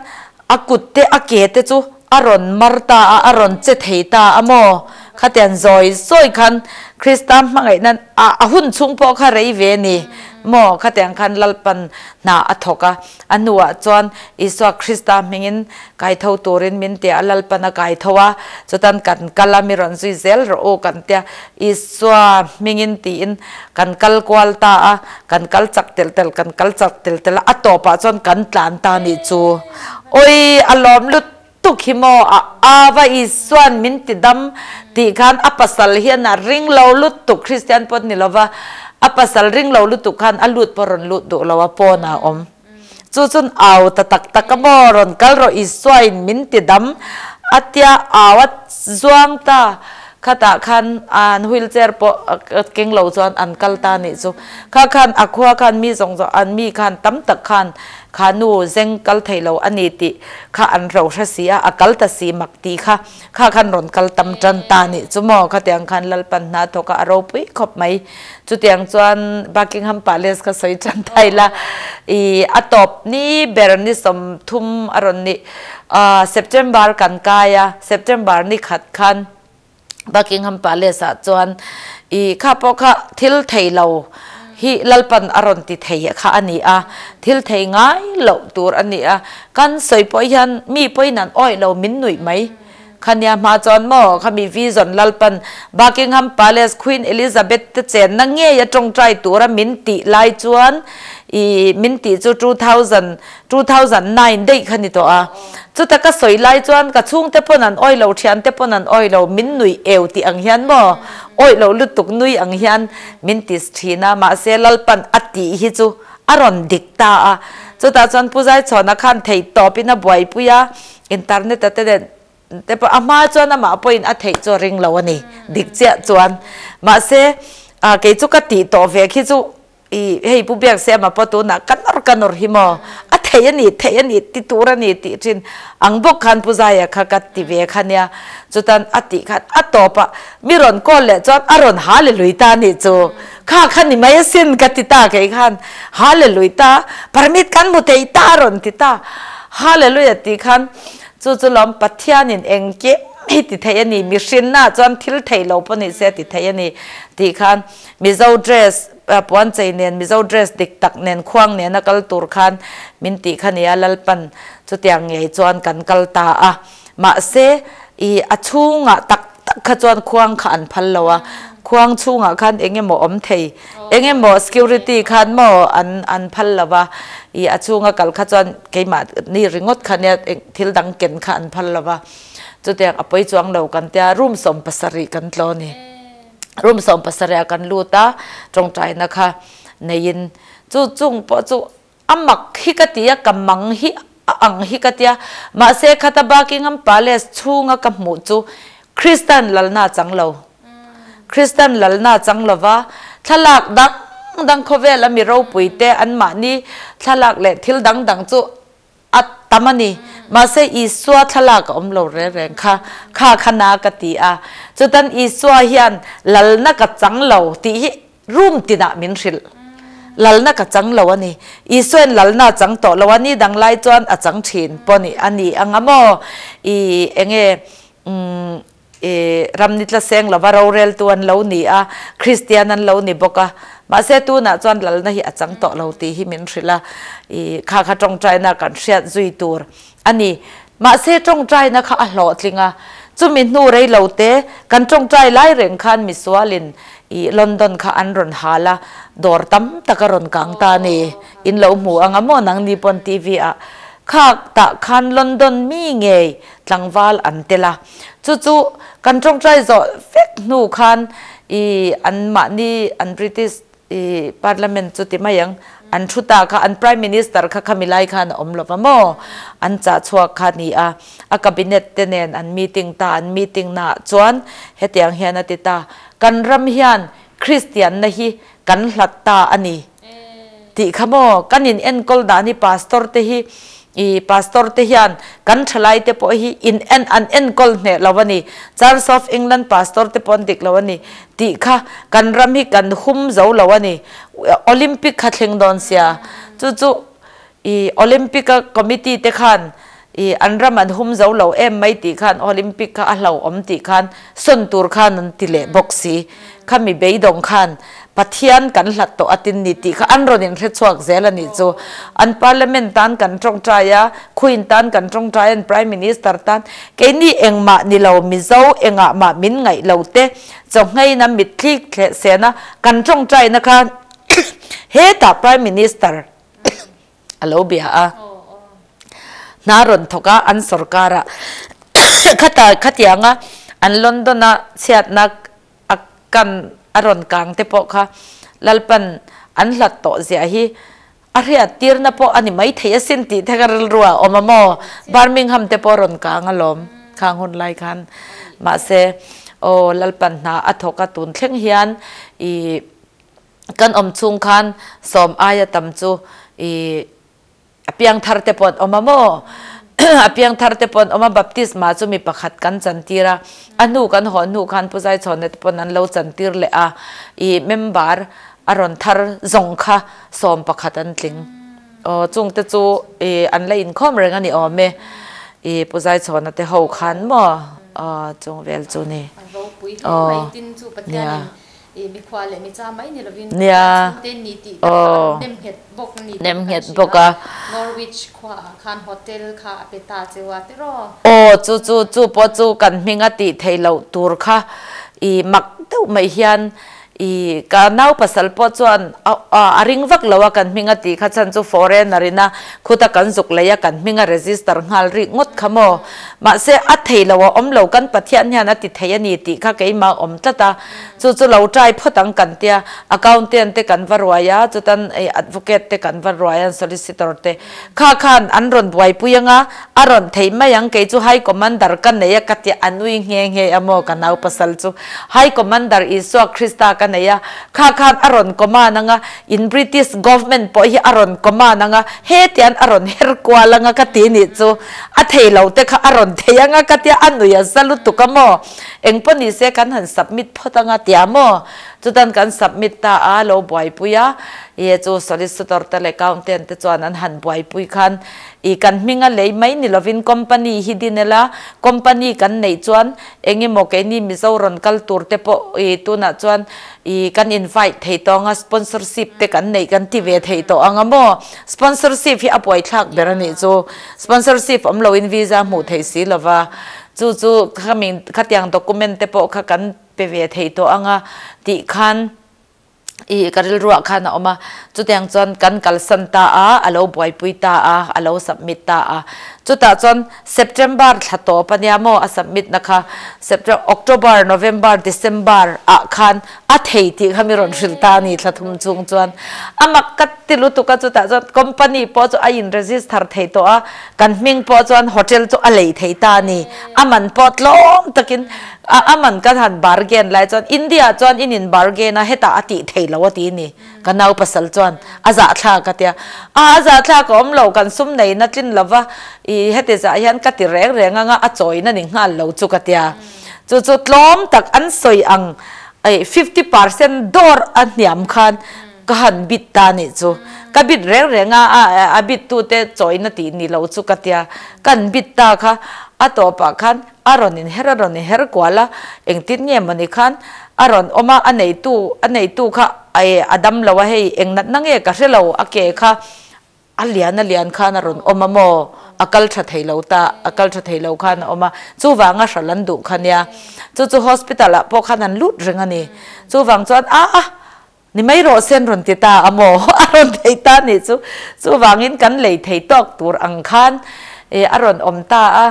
A kut te a ke te chu a rawn mar ta a, a rawn che thei ta a maw? Khatiang zawi zawi khan Krista hmangaihna a a hun chhung pawh kha rei ve ni maw? Khatiang khan Lalpan hna a thawk a, a hnuah chuan Isua Krista hmingin kaitho turin min tia a, Lalpan a kaitho a, chutan kan kal a, mi rawn zui zel rawh u kan tia, Isua hmingin tiin kan kal kual ta a, kan kal chak telh telh, kan kal chak telh telh a, a tawpah chuan kan tlan ta nih chu. Oi, a lawm lutuk hi maw, a ava Isuan min ti dam tih khan a pasal hian a ring lo lutuk, Kristian pawh ni lova, a pasal ring lo lutuk khan a lut pawh rawn lut duh lo a, pawnah a awm. Chu chuan au ta tak tak a maw, rawn kal rawh Isuain min ti dam a tia au a zuang ta. Khatah khan an wheelchair pawh keng lo chuan an kal ta nih chu. Kha khan a khua khan mi zawng zawng an mi khan tam tak khan kha nu zeng kal thei lo a ni tih kha an ro hre si a, a kal ta si mak tih kha kha khan rawn kal tam tan ta nih chu maw. Khatiang khan Lalpan hna thawk a, a ropui khawp mai. Chutiang chuan Buckingham Palace kha sawi tan thai la, i a tawp ni ber ni 30 a rawn nih. September kan kai a, September ni khat khan Buckingham Palace ah chuan i kha pawh kha thil thei lo hi Lalpan a rawn ti thei kha a ni a, thil thei ngai loh tur a ni a. Kan sawi pawh hian mi pawhin an awih lo min nuih mai. Khania hma chuan maw khami vision Lalpan Buckingham Palace Queen Elizabeth te chenna ngei a tawngtai tura min tih lai chuan i min tih chu 2000 2009 daih kha ni tawh a. Chuta ka sawi lai chuan ka chhungte pawn an awih lo, thiante pawn an awih lo, min nuih eu tih ang hian maw awih loh lutuk nui ang hian min ti thin a, mahse Lalpan a tih hi chu a rawn dik ta a. Chutah chuan Pu Zaichhawna khan theihtawpin a buaipui a, Internet a te nen te pawh a hma chuan amah pawhin a theih chu a ring lo a ni, dik chiah chuan. Mahse, kei chu ka tih tawh ve khi chu i hei Pu Biaksiama pawh tunah ka nawr ka nawr hi maw, a theih a ni, theih a ni ti tur a ni tih thin ang bawk khan Pu Zaia kha ka ti ve kha nia. Chutan a tih khan a tawp a, mi rawn call leh chuan a rawn Hallelui ta nih chu. Kha kha ni mai asin ka ti ta kei khan Hallelui ta permit kan hmu thei ta a rawn ti ta Hallelujah tih khan chu chu lawm Pathianin engkim hi ti thei a ni mihrinna chuan thil thei lo pawh ni se ti thei a ni tih khan Mizo dress puan chei nen Mizo dress dik tak nen khuang nena kal tur khan min tih kha nia Lalpan chutiang ngei chuan kan kal ta a Mahse, i a chhungah tak tak kha chuan khuang kha an phal lo a, khuang chhungah khan eng emaw awm thei, eng emaw security khan maw an an phal lo va, i a chhunga kal kha chuan keimah ni ringawt kha nia thil dang ken kha an phal lo va, chutiang a pawi chuang lo kan tia room 70 kan tlaw a ni. Room 70 ah kan lut a, tawngtaina kha neiin chu chung pawh chu A mak hi ka ti a, ka mang hi a ang hi ka tia. Mahse khata Buckingham Palace chhunga ka hmuh chu Kristan lalna a chang lo. Kristan lalna a chang lova, thlalak dang dang khawvela mi ropui te anmahni thlalak leh thil dang dang chu a tam a ni. Mahse Isua thlalak a awm lo reng reng kha, kha kha na ka ti a. Chutan Isua hian lalna ka chang lo tih hi Room tinah min hrilh. Lalna ka chang lo a ni. Isuain lalna a chang tawh lo a ni dang lai chuan a chang thin pawh ni a ni anga maw? I enge umm i ram ni tla seng lova roreltu an lo ni a, Kristian an lo ni bawk a. Mahse tunah chuan lalna hi a chang tawh lo tih hi min hrilh a. I kha kha tawngtaina kan hriat zui tur a ni. Mahse tawngtaina kha a hlawhtling a, chumi hnu rei lo te kan tawngtai lai reng khan misualin i London kha an rawn hal a, dawr tam tak a rawn kang ta a ni. In lo hmu anga maw nangni pawn TV ah khak tah khan London mi ngei tlangval an tel a, chu chu kan tawngtai zawh vek hnu khan i anmahni an British I parliament chu ti mai ang, an thu ta kha an prime minister kha khami lai khan a awm lova maw? An chah chhuak kha ni a, a cabinet te nen an meeting ta, an meeting naah chuan hetiang hian a ti ta, kan ram hian Christian na hi kan hlat ta a ni tih kha maw? Kan in enkawl dan hi pastor te hi I pastor te hian kan thalai te pawh hi in en an enkawl hneh lo a ni, Church of England pastor te pawh an dik lo a ni tih kha kan ram hi kan hum zo lo a ni. Olympic kha thleng dawn sia, chu chu i Olympic a committee te khan I an ram an hum zo lo em mai tih khan Olympic kha a hlauhawm tih khan sawn tur khan an ti leh bawk si. Khami beidawng khan Pathian kan hlat tawh a tin ni tih kha an rawn inhre chhuak zel a nih chu. An Parliament tan kan tawngtai a, Queen tan kan tawngtai an Prime Minister tan keini engmah ni lo Mizo engah mah min ngaih lo te chawngheina mitthlik thleh sena kan tawngtaina khan hetah Prime Minister a lo bia a. Hna rawn thawk a, an sorkar ah khata khatianga an London a chhiatna a kan a rawn kang te pawh kha Lalpan an hlat tawh ziah hi a hriat tirna pawh a ni maithei asin tih te kha rilru ah a awm a maw? Birmingham te pawh a rawn kang alawm khang hun lai khan. Mahse aw Lalpan hna a thawk a tun thleng hian i Kan awm chhung khan sawm aia tam chu i a piangthar te pawh an awm a maw? A piangthar te pawh an awm a, baptisma chu mi pakhat kan chantir a, a hnu kan haw hnu khan Pu Zaichhawna te pawn an lo chantir leh a, i member a rawn thar zawng kha sawm pakhat an tling. Aw chung te chu i an la inkhawm reng a ni awm e, i Pu Zaichhawna te ho khan maw? Aw chung vel chu ni. Ropui hle mai tin chu Pathianin I mikhua leh micha mai ni lovin Pathian chhungte ni tih tak kha a rawn nem nghet bawk a ni tih kan hria a. Norwich khuaah khan hotel kha a pe ta cheu a tiraw? Aw, chu chu chu pawh chu kan hming a tih theih loh tur kha i mak deuh mai hian i ka nau pasal pawh chuan a ring vak lo a kan hming a tih kha chhan chu foreigner in a khuta kan zuk lei a kan hming a register nghal rih ngawt kha maw. Mahse a thei lo a awm lo kan Pathian hian a ti thei a ni tih kha keimah awm tlat a. Chu chu lo try phawt ang kan tia, accountant te kan va ruai a, chutan ei advocate te kan va ruai a, solicitor te kha khan an rawn buaipui anga, a rawn theih mai ang, kei chu high commander ka nei a ka tia, a nui nghe nghe a maw ka nau pasal chu, high commander Isua Krista ka nei a, kha khan a rawn command anga, in British government pawh hi a rawn command anga, hetian a rawn her kual anga ka ti nih chu, a thei lo te kha a rawn thei anga ka tia, a nui a za lutuk a maw. Engpawh ni se kan han submit phawt anga tia maw? Chutan kan submit ta a, lo buaipui a, i chu solicitor te leh accountant te chuan an han buaipui khan i kan hming a lei mai ni lovin company hi din ila, company kan neih chuan eng emaw keini Mizo rawn kal tur te pawh i tunah chuan i kan invite thei tawh anga sponsorship te kan neih kan ti ve thei tawh anga maw? Sponsorship hi a buaithlak ber a nih chu, sponsorship awm loin visa hmuh theih si lova. Chu chu khami khatiang document te pawh kha kan pe ve thei tawh anga tih khan i ka rilruah khan a awm a. Chutiang chuan kan kalsan ta a, a lo buaipui ta a, a lo submit ta a. Chutah chuan September thla tawp a nia maw a submit na kha September, October, November, December ah khan a thei tih kha mi rawn hrilh ta a ni thla thum chung chuan. A mak ka ti lutuk a, chutah chuan company pawh chu a in register thei tawh a, Kan hming pawh chuan hotel chu a lei thei ta a ni. A man pawh tlawm takin a man kan han bargain lai chuan India chuan in in bargain a hetah a tih thei lo a ti a ni. Ka nau pasal chuan a zahthlak a tia. A a zahthlak a awm lo kan sum nei na tlin lo va i heti zah hian ka ti reng reng anga a chawina ni nghal lo chu ka tia. Chu chu tlawm tak an sawi ang 50% dawr a hniam khan Ka han bit ta nih chu. Ka bit reng reng a, a bit tu te chawina tih ni lo chu ka tia. Kan bit ta kha a tawpah khan a rawn in her a rawn in her kual a, engtin nge mawni khan a rawn awm a, a neitu a neitu kha a dam lo a hei eng natna nge ka hre lo a ke kha A lian a lian khan a rawn awm a maw? A kal tha thei lo ta, a kal tha thei lo khan a awm a, chuvang a hral an duh kha nia. Chu chu hospital ah pawh khan an lut reng a ni. Chuvang chuan a a ni mai rawh se an rawn ti ta a maw? A rawn thei ta nih chu. Chuvangin kan lei thei tawk tur ang khan a rawn awm ta a,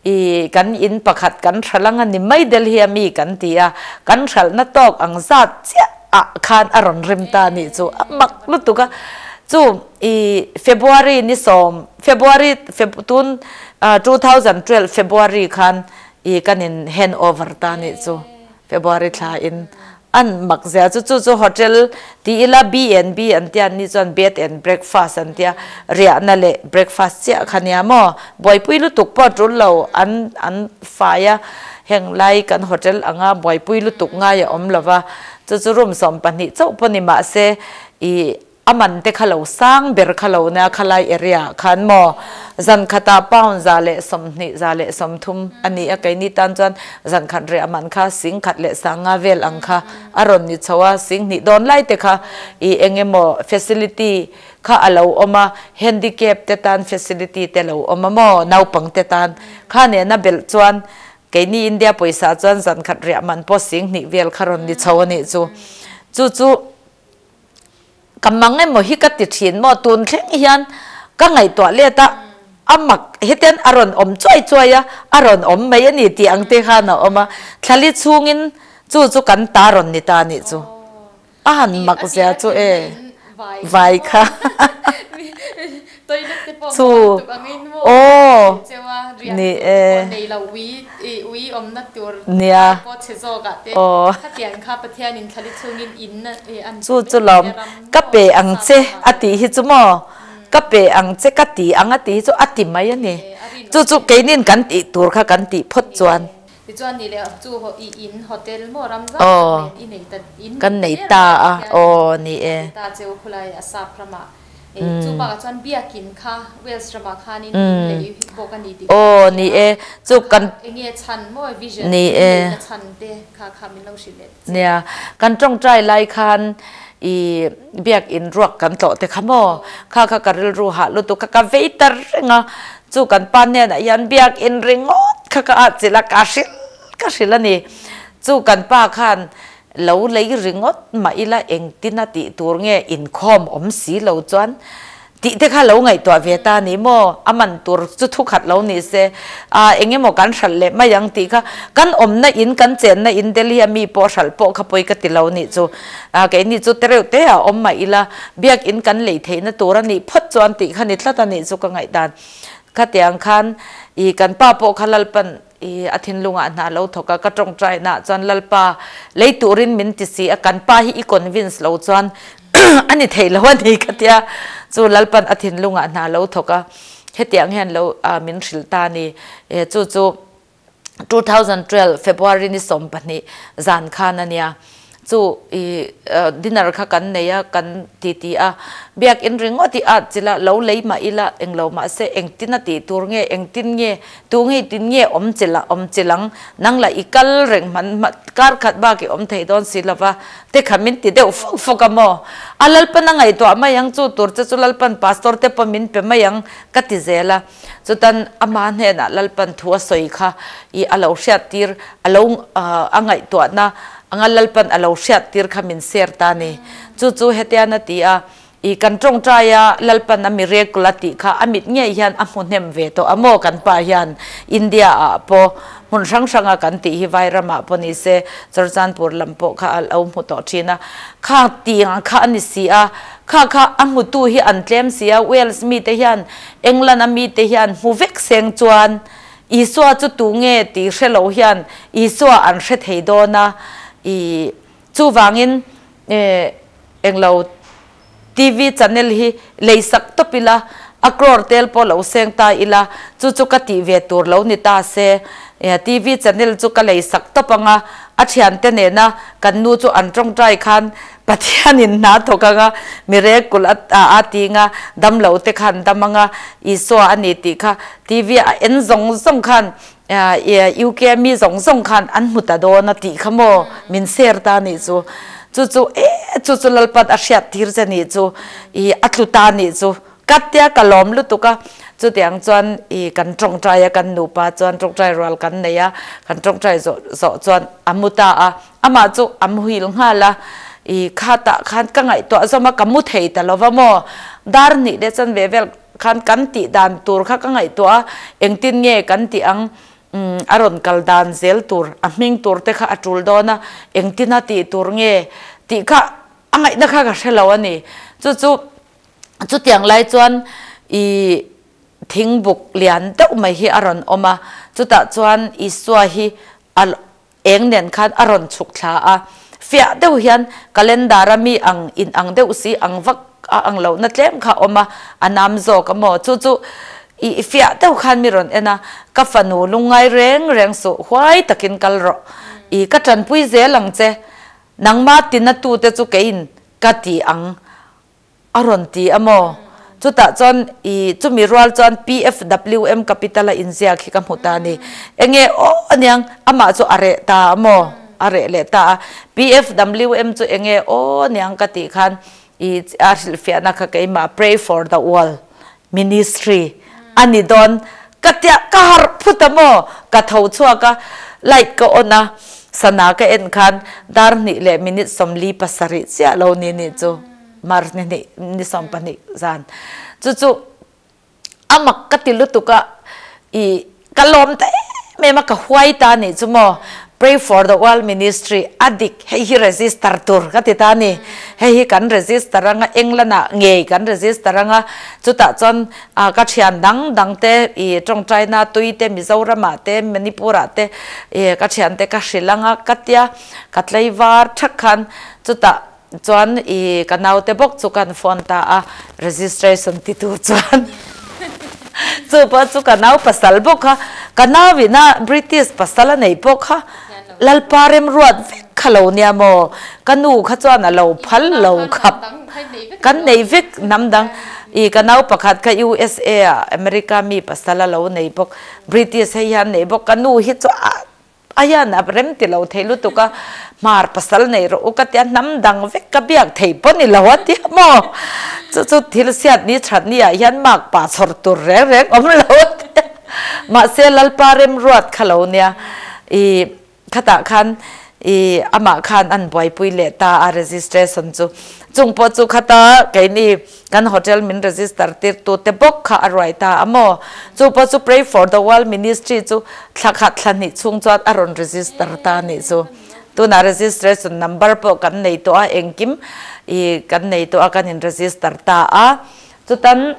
i kan in pakhat kan hral anga ni mai Delhi a mi kan ti a, kan hralhna tawk ang zat chiah ah khan a rawn rem ta nih chu a mak lutuk a, chu i February ni sawm February Feb tun 2012 February khan i kan in hand over ta nih chu February thla in An mak zia chu chu chu hotel ti ila B&B an tia ni chuan bed and breakfast an tia riahna leh breakfast chiah kha nia maw buaipui lutuk pawh tul lo an an fai a heng lai kan hotel anga buaipui lutuk ngai a awm lova chu chu room 12 chauh pawh ni mahse ih. A man te kha lo sang ber kha lo nia khalai area ah khan maw zan khatah pound 120, 130 a ni a, keini tan chuan zan khat reh a man kha 10,500 vel ang kha a rawn ni chho a, 2000 dawn lai te kha ih eng emaw facility kha a lo awm a, handicap te tan facility te lo awm a maw naupang te tan kha nena belh chuan keini India pawisa chuan zan khat reh a man pawh 2000 vel kha rawn ni chho a nih chu, chu chu. Ka mang emaw hi ka ti thin maw? Tun thleng hian ka ngaihtuah let a, a mak hetian a rawn awm chuai chuai a, a rawn awm mai a ni tih ang te khan a awm a, thlali chhungin chu chu kan ta rawn ni ta nih chu. A han mak zia chu e, vai kha. Toilet te pawh Chu hmuh tuk angin maw aw thil cheu a, riah ni tur te e. pawh nei lo ui ih ui awmna tur Nia te pawh chhe zawk ah te aw. khatiang kha Pathianin thlali chhungin in ih an Chu pe chu mai lawm India ram ka maw pe ang sap che ramah a te. tih hi chu maw ka pe ang che ka ti ang a tih hi chu a ti mai a ni. Ni e a rinawm Chu chu em. keinin kan tih tur kha kan tih phawt Ni chuan. e. Tichuan ni leh chu ho i in hotel maw ram zau tak Aw nen i nei ta in kan nei nei ta der ta mai a Pathianin aw ni a e. pe ta cheu khulai a sap ramah. Chu bakah chuan biakin kha Wales ramah khanin in lei bawk a ni tih Aw ka ni hria a. e, chu Kha kan enge chhan maw vision Ni in e. leina chhan te kha kha min lo hrilh leh che. Nia, kan tawngtai lai khan i biakin ruak kan tlawh te kha maw, kha kha ka rilru hah lutuk kha ka vei ta reng a, chu kan pa hnenah hian biakin ringawt kha ka ahchilh a, ka hrilh ka hrilh a ni. Chu kan pa khan Lo lei ringawt mah ila engtin a tih tur nge inkhawm awm si lo chuan tih te kha lo ngaihtuah ve ta ni maw? A man tur chu thu khat lo ni se a eng emaw kan hralh leh mai ang tih kha kan awmna in kan chenna in Delhi a mi pawh hralh pawh kha pawi ka ti lo nih chu a keini chu tereuh te ah awm mah ila biakin kan lei theihna tur a nih phawt chuan tih kha ni tlat a nih chu ka ngaihdan khatiang khan i kan pa pawh kha Lalpan I a thinlungah hna lo thawk a, ka tawngtainaah chuan Lalpa lei turin min ti si a, kan pa hi i convince lo chuan a ni thei lo a ni ka tia. Chu Lalpan a thinlungah hna lo thawk a, hetiang hian lo min hrilh ta a ni. Chu chu 2012 February ni 12 zan khan a nia. Chu i dinner kha kan nei a, kan ti ti a, biakin ringawt i at chila lo lei mah ila englo mahse engtin a tih tur nge, engtin nge, tu ngei tin nge awm chila awm chilang, nang lah i kal reng hman kar khat bak i awm thei dawn si lova te kha min ti deuh fawk fawk a maw? A Lalpan a ngaihtuah mai ang chu tur che chu Lalpan pastor te pawh min pe mai ang ka ti zel a, chutan ama hnenah Lalpan thu a sawi kha i a lo hriat tir a lo a ngaihtuahna anga Lalpan a lo hriat tir kha min share ta a ni. Chu chu hetian a ti a, i kan tawngtai a Lalpan a miracle a tih kha a mit ngei hian a hmu hnem ve tawh a maw kan pa hian India ah pawh hmun hrang hrang a kan tih hi Vairam ah pawh ni se Churchandpur lam pawh kha a lo hmu tawh thin a, kha tiang kha a ni si a, kha kha a hmutu hi an tlem si a, Wales mite hian England a mite hian hmu vek seng chuan Isua chu tu nge tih hre lo hian Isua an hre thei dawn a, i chuvangin englo TV channel hi lei sak tawp ila, a crore tel pawh lo seng ta ila, chu chu ka tih ve tur lo ni ta se, TV channel chu ka lei sak tawp ang a, a thiante nena kan nu chu an tawngtai khan Pathianin hna thawk ang a, miracle a a ti anga, damlo te khan dam ang a, Isua a ni tih kha TV a en zawng zawng khan UK a mi zawng zawng khan an hmu ta dawn a tih kha maw min share ta nih chu. Chu chu e chu chu Lalpan a hriat tir che nih chu i a tlu ta nih chu. Ka tia ka lawm lutuk a, chutiang chuan i kan tawngtai a, kan nupa chuan tawngtai rual kan nei a, kan tawngtai zawh zawh chuan a mu ta a, amah chu a muhil nghal a, i khatah khan ka ngaihtuah zawm a, ka mu thei ta lo va maw, dar hnih leh chan ve vel khan kan tih dan tur kha ka ngaihtuah a, engtin nge kan tih ang, a rawn kal dan zel tur, a hming tur te kha a tul dawn a, engtin a tih tur nge tih kha a ngaihna kha ka hre lo a ni, chu chu. Chutiang lai chuan i thingbuk lian deuh mai hi a rawn awm a, chutah chuan Isua hi a eng nen khan a rawn chhuk thla a. Fiah deuh hian calendar a mi ang in ang deuh si ang vak a ang lohna tlem kha a awm a, a nam zawk a maw? Chu chu i fiah deuh khan mi rawn en a, ka fanu lungngai reng reng suh, huai takin kal rawh, i ka tanpui zel ang che, nangmah tina tute chu keiin ka ti ang. A rawn ti a maw? Chutah chuan i chumi rual chuan PFWM Capital a inziak hi ka hmu ta a ni. Enge aw aniang amah chu a reh ta a maw? A reh leh ta a. PFWM chu enge aw aniang ka tih khan i a hrilhfiahna kha keimah Pray for the World Ministry a ni dawn ka tia ka harh phut a maw? Ka tho chhuak a, light ka on a, sana ka en khan dar hnih leh minute 47 chiah lo ni nih chu. March ni hnih ni 20 zan chu chu amak ka ti lutuk a i ka lawm ta em em a ka huai ta nih chu maw pray for the world ministry a dik hei hi register tur ka ti ta ni hei hi kan register anga England ah ngei kan register anga chutah chuan a ka thian dang dang te i tawngtaina tui te Mizoram ah te Manipur ah te i ka thian te ka hrilh anga ka tia ka tlaivar thak khan chutah Chuan i ka naute bawk chu kan phone ta a, registration ti tur chuan chu pawh chu ka nau pasal bawk kha, ka nau ina British pasal a nei pawh kha Lalpa remruat vek kha lo nia maw, ka nu kha chuan a lo phal lo khap, kan nei vek hnam dang, i ka nau pakhat kha USA ah America mi pasal a lo nei bawk, British hei hian nei bawk, ka nu hi chu a A hian a rem ti lo thei lutuk a, hmar pasal nei rawh u ka tia hnam dang vek ka biak thei pawh ni lo a tia maw? Chu chu thil siat ni that ni ah hian mak pah chhawr tur reng reng awm lo a tia. Mahse Lalpa remruat kha lo nia i khatah khan i amah khan an buaipui leh ta a registration chu. Chung pawh chu khata keini Kan hotel min register tir tu te bawk kha a ruai ta a maw? Chu pawh chu Pray for the World Ministry chu thla khat thla hnih chhung chuan a rawn register ta a nih chu. Tunah registration number pawh kan nei tawh a, engkim i kan nei tawh a, kan in register ta a. Chutan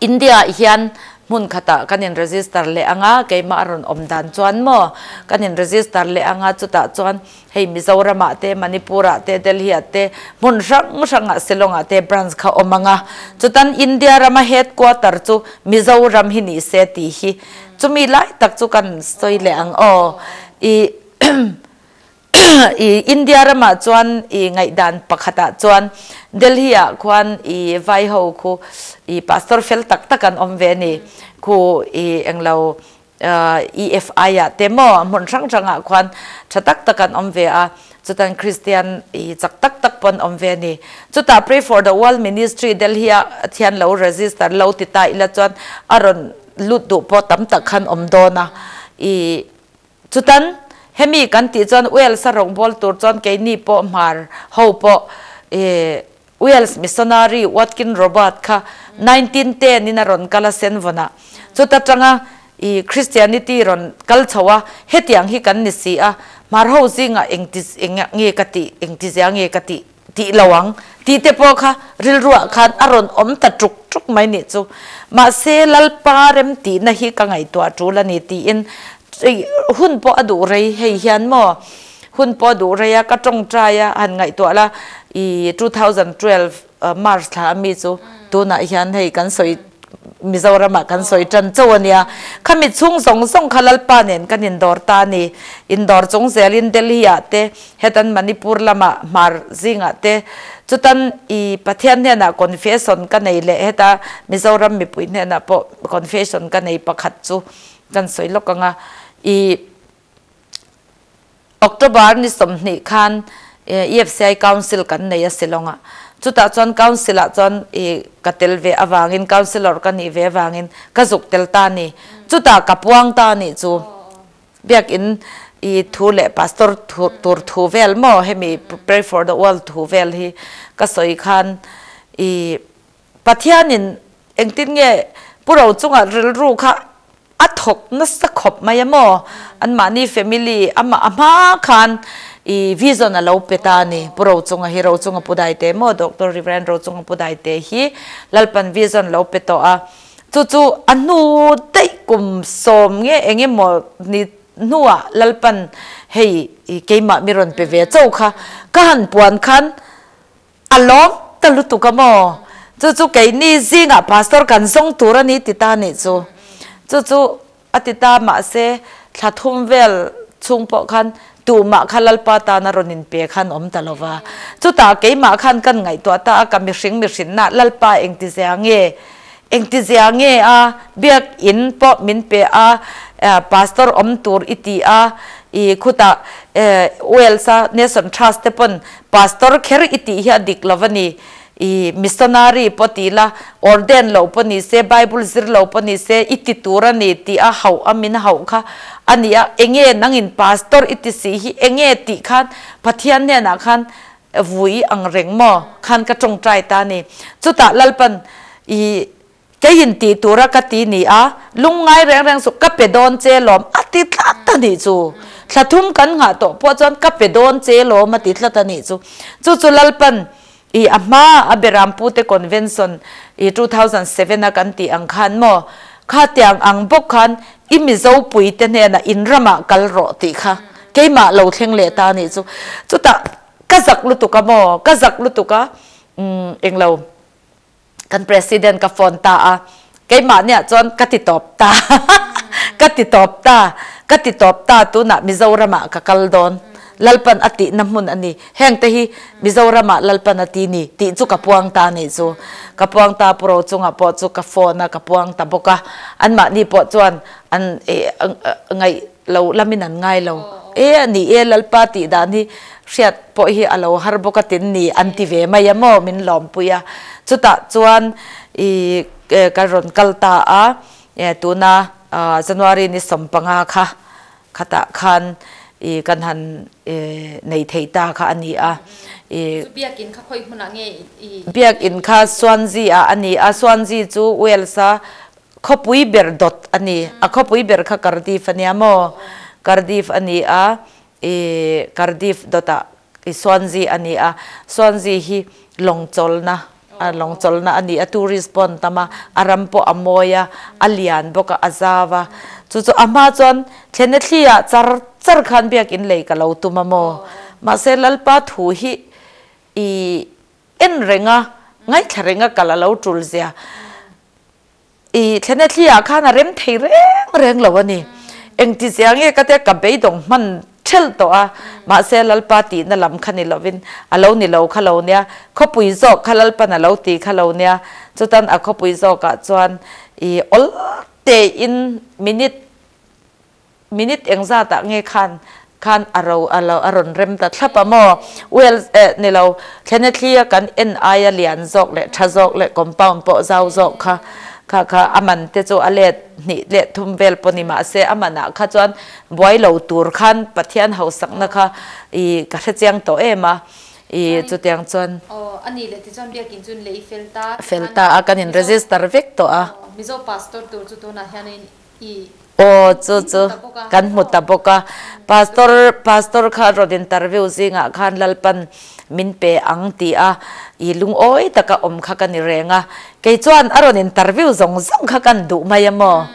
India ah hian hmun khatah kan in register leh ang a, keimah a rawn awm dan chuan maw kan in register leh ang a, chutah chuan hei Mizoram ah te, Manipur ah te, Delhi ah te, hmun hrang hrang ah Shillong ah te branch kha awm ang a, chutan India rama headquarter chu Mizoram hi ni se tih hi chumi lai tak chu kan sawi leh ang aw. I I India ramah chuan i ngaihdan pakhatah chuan Delhi ah khuan i vai ho khu i pastor fel tak tak an awm ve a ni. Khu i englo EFI ah te maw hmun hrang hrang ah khuan tha tak tak an awm ve a, chutan Christian i chak tak tak pawh an awm ve a ni. Chutah Pray for the World Ministry Delhi ah thian lo register lo ti ta ila chuan a rawn lut duh pawh tam tak khan awm dawn a. I Chutan, hemi kan tih chuan Wales a rawngbâwl tur chuan keini pawh hmar ho pawh ih Wales missionary Watkin Robert kha 1910 in a rawn kal a Senvawnah. Chuta tanga ih Christianity rawn kal chho a, hetiang hi kan ni si a, hmar ho zingah engti eng nge ka tih, engtizia nge ka tih tih lo ang tih te pawh kha rilruah khan a rawn awm ta ṭuk ṭuk mai nih chu. Mahse, Lalpa rem tihna hi ka ngaihtuah ṭul a ni tiin hun pawh a duh rei hei hian maw hun pawh a duh rei a, ka ṭawngṭai a han ngaihtuah la i 2012 March thla a mi chu tunah hian hei kan sawi Mizoramah kan sawi ṭan chauh a nia. Khami chhung zawng zawng kha Lalpa nen kan indawr ta a ni. Indawr chung zelin Delhi-ah te, hetan Manipur lamah hmar zingah te, chutan i Pathian hnenah confession ka nei leh heta Mizoram mipui hnenah pawh confession ka nei pakhat chu kan sawi lawk ang a. I October ni 20 khan EFCI Council kan nei a Shillong-ah. Chutah chuan Council-ah chuan i ka tel ve avangin Councillor ka nih ve avangin ka zuk tel ta a ni. Chutah ka puang ta a nih chu. Biakin i thu leh Pastor thu tur thu vel maw hemi Pray for the World thu vel hi ka sawi khan i Pathianin engtin nge Pu Rochunga rilru kha A thawk nasa khawp mai a maw? Anmahni family amah a hma khan i vision a lo pe ta a ni. Pu Rochunga hi Rochunga Pu Daite maw? Doctor Reverend Rochunga Pu Daite hi Lalpan vision lo pe tawh a. Chu chu a hnu daih kum 10 nge eng emaw ni hnuah Lalpan hei i keimah mi rawn pe ve chauh kha ka han puan khan A lawm ta lutuk a maw? Chu chu keini zingah pastor kan zawng tur a ni ti ta nih chu. Chu chu a ti ta mahse thla thum vel chhung pawh khan Tumah kha Lalpa tana rawn inpe khan awm ta lo va. Chutah keimah khan kan ngaihtuah ta a, ka mihring mihrinna Lalpa engtizia nge? Engtizia nge a? Biakinn pawh min pe a, Pastor awm tur i ti a, i khutah Wales-a Nation Trust te pawn Pastor kher i tih hi a dik lo va ni. I missionary pawh ti la, ordain loh pawh ni se, Bible zir lo pawh ni se, i ti tur a ni tih a hauh a min hauh kha a ni a, enge nangin pastor i ti si hi enge tih khan Pathian hnenah khan vui ang reng maw khan ka tawngtai ta a ni. Chutah Lalpan i Keiin tih tura ka ti ni a, lungngai reng reng suh, ka pe dawn che lawm a ti tlat a nih chu. Thla thum kan nghah tawh pawh chuan ka pe dawn che lawm a ti tlat a nih chu. Chu chu Lalpan i a hma a Berampute Convention i 2007 a kan tih ang khan maw, khatiang ang bawk khan i Mizo puite hnenah in ramah kal rawh tih kha keimah lo thleng leh ta a nih chu. Chutah ka zak lutuk a maw, ka zak lutuk a, umm englo. Kan president ka phone ta a, keimah nia chuan ka ti tawp ta, ka ti tawp ta, ka ti tawp ta tunah Mizoram ah ka kal dawn, Lalpan a tihna hmun a ni, heng te hi Mizoram ah Lalpan a ti ni tih chu ka puang ta nih chu, ka puang ta Puro chungah pawh chu ka phone a ka puang ta bawk a, anmahni pawh chuan an ngaih lo lamin an ngai lo, e a ni e Lalpa tih dan hi hriat pawh hi a lo har bawk a tin ni an ti ve mai a maw min lawmpui a, chutah chuan i ka rawn kal ta a, tuna January ni 15 kha khatah khan i kan han nei thei ta kha a ni a. Chu biakinn kha khawi hmunah nge i. Biakinn kha Swansea ah a ni a, Swansea chu Wales a Khawpui ber dawt a ni. A khawpui ber kha Cardiff a nia maw? Cardiff a ni a, i Cardiff dawtah i Swansea a ni a. Swansea hi lawngchawlna, lawngchawlna a ni a, tourist pawh an tam a, a ram pawh a mawi a, a lian bawk a, a zau a. Chu chu a hma chuan thlena thli ah char char khan biakinn lei ka lo tum a maw? Mahse Lalpa thu hi i en reng a, ngaithla reng a kal a lo tul zia. I thlena thli ah khan a rem thei reng reng lo a ni. Engti zia nge ka tia ka beidawng hman thelh tawh a, mahse Lalpa tihna lam kha ni lovin a lo ni lo kha lo nia, khawpui zawk kha Lalpan a lo ti kha lo nia, chutan a khawpui zawkah chuan i awl tein minute Minute engzatah nge khan khan a ro a lo a rawn rem ta thlap a maw? Well, eh, ni lo, Thlenethli a kan en aia lian zawk leh tha zawk leh compound pawh zau zawk kha kha kha a man te chu a let hnih leh thum vel pawh ni mahse a manah kha chuan buai lo tur khan Pathian hausakna kha i ka hrechiang tawh em a, i chutiang chuan. Aw, a nih leh tichuan biakinn chu lei fel ta. Fel ta a, kan in register vek tawh a. Mizo pastor tur chu tunah hianin I Aw, chu chu kan hmu ta bawk a. Pastor, Pastor kha rawn interview zingah khan Lalpan min pe ang ti a, i lungawi taka awm kha ka ni reng a. Kei chuan a rawn interview zawng zawng kha kan duh mai a maw?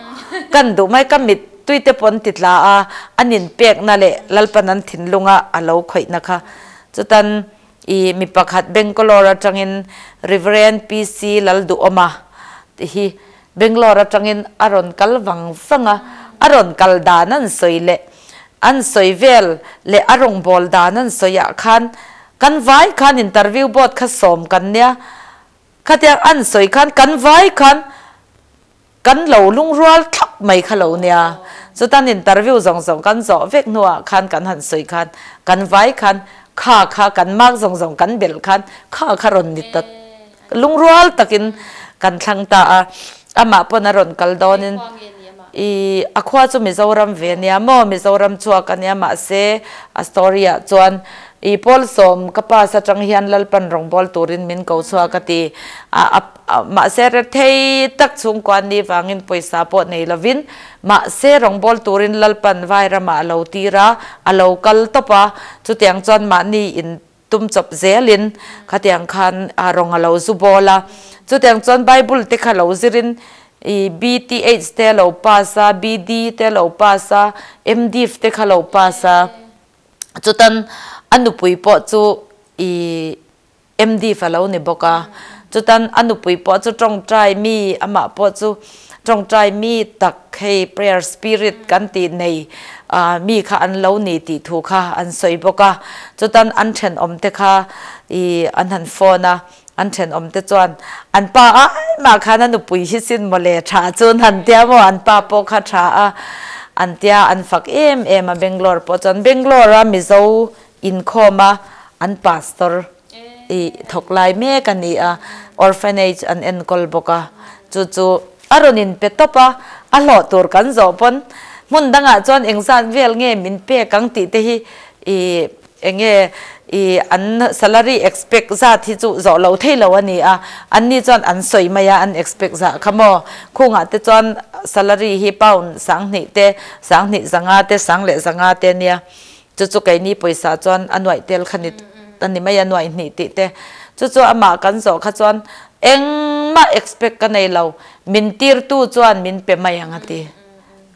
Kan duh mai, ka mit tuite pawh an ti tla a, an inpekna leh Lalpan an thinlunga a lo khawihna kha. Chutan i mi pakhat Bangalore atangin Reverend PC Lalduhawma tih hi Bangalore atangin a rawn kal vang vang a, a rawn kal dan an sawi leh an sawi vel leh a rawngbâwl dan an sawi ah khan kan vai khan interview board kha sawm kan nia, khatiang an sawi khan kan vai khan kan lo lungrual thlap mai kha lo nia. Chutan interview zawng zawng kan zawh vek hnuah khan kan han sawi khan kan vai khan kha kha kan mark zawng zawng kan belh khan kha kha rawn ni ta Lungrual takin kan thlang ta a, amah pawn a rawn kal dawnin i a khua chu Mizoram ve ania maw, Mizoram chhuak ania mahse a story ah chuan i pawl sawm ka pass atang hian Lalpan rawngbâwl turin min ko chhuak a ti a, mahse rethei tak chhungkua ni vangin pawisa pawh nei lovin mahse rawngbâwl turin Lalpan Vairamah a lo tir a, a lo kal tawp a, chutiang chuan mahni in Tum chawp zelin khatiang khan rawng a lo zu bawl a. Chutiang chuan Bible te kha lo zirin i BTH te a lo pass a, BD te a lo pass a, MDiv te kha lo pass a. Chutan a nupui pawh chu i MDiv a lo ni bawk a. Chutan a nupui pawh chu tawngtai mi amah pawh chu. Tawngtai mi tak hei prayer spirit kan tih nei mi kha an lo ni tih thu kha an sawi bawk a. Chutan an thenawm te kha i an han phone a, an thenawm te chuan an pa ai mah khan a nupui hi sin mawle tha chu an han tia maw an pa pawh kha tha a an tia an fak em em a Bangalore pawh chuan Bangalore a Mizo inkhawm a an pastor i thawk lai mek a ni a, orphanage an enkawl bawk a, chu chu a rawn in pe tawp a, a hlawh tur kan zawh pawn hmun dangah chuan engzat vel nge min pek ang tih te hi i enge i an salary expect zat hi chu zawh lo thei lo a ni a, an ni chuan an sawi mai a an expect zah kha maw, khungah te chuan salary hi pound sanghnih te, sanghnih zanga te, sang leh zanga te a nia. Chu chu keini pawisa chuan a nuaih tel kha ni a ni mai a, nuaih hnih tih te. Chu chu amah kan zawh kha chuan engmah expect ka nei lo, min tirtu chuan min pe mai ang a ti.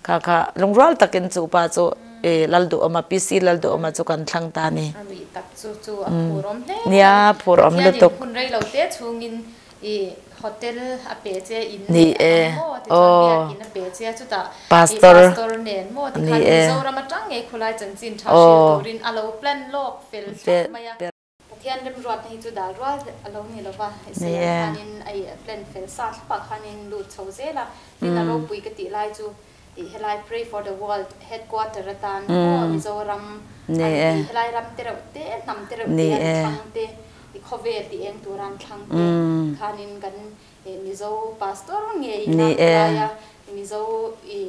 Kha kha lungrual takin chu pa chu i Lalduhawma, PC Lalduhawma chu kan thlang ta a ni. A nih tak chu chu a phur awm hle mai. Nia, phur awm lutuk. Pathianin hun rei lo te chhungin I hotel a pe che in leh a ang maw tichuan biakin a pe che a chutah i pastor nen maw tikhan Mizoram atang ngei khulai chanchin tha hrilh turin a lo plan lawk fel thlap mai a. Pathian remruatna hi chu dal rual a lo ni lova i sawi ang khanin a i plan fel sa thlapah khanin lut chho zel a, tin a ropui ka tih lai chu i helai Pray for the World headquarter atan maw Mizoram an ti helai ram te reuh te hnam te reuh te an thlang te I khawvel tih eng tur an thlang te khanin kan Mizo pastor ngei ina helaia Mizo i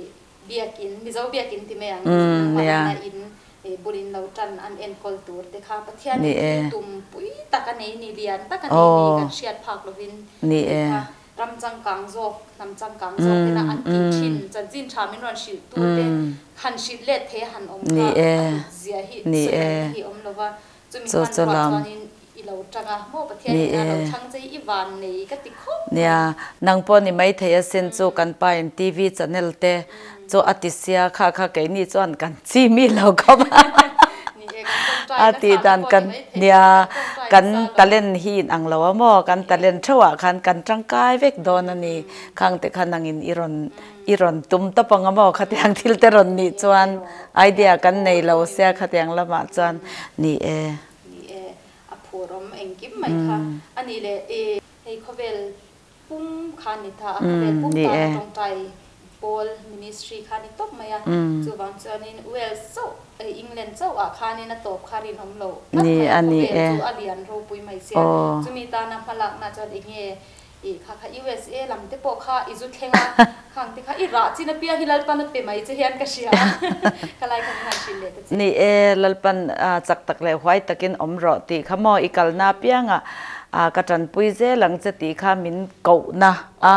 biakin, Mizo biakin ti mai ang, nangmah ina in bulin lo tan an enkawl tur te kha Pathian in thil tum pui tak a nei ni, lian tak a nei ni kan hriat phak lovin tih kha ram changkang zawk, hnam changkang zawk tena an tih thin chanchin tha min rawn hrilh tu te han hrilh let thei a han awm kha a hlut zia hi sawi ngaihna hi awm lova. Chumi hmanruah chuanin i lo tang a, maw Pathian in a lo thlang che i van nei ka ti khawp mai. Nia, nang pawh ni maithei asin chu kan pa in TV channel te chu a ti sia, kha kha keini chuan kan chi mi lo khawp a. Ni e, kan tawngtai A nasa tih na dan pawh ni kan, maithei, nia, kan tawngtai kan nasa lo. talent hi in ang lo a maw, kan talent theuhah khan kan tangkai vek dawn a ni, khang te kha nangin i rawn I rawn tum tawp ang a maw khatiang thil te rawn nih chuan idea kan nei lo sia khatiang lamah chuan ni e. Ni e, a phur awm engkim mai kha a nih leh e. Hei khawvel pum kha ni ta a, khawvel pum tana tawngtai pawl ministry kha ni tawp mai a, chuvang chuanin Wales chauh, England chauh ah khanin a tawp kha rinawm lo tlat mai a, khawvel chu a lian ropui mai sia, chumi tana hmalakna chuan enge I kha kha USA lam te pawh kha i zu thleng a, khang te kha i rah chin apiang hi Lalpan a pe mai che hian ka hria a, ka lai kha min han hrilh leh ta che. Ni e, Lalpan chak tak leh huai takin awm rawh tih kha maw i kalna apianga ka tanpui zel ang che tih kha min kohna a,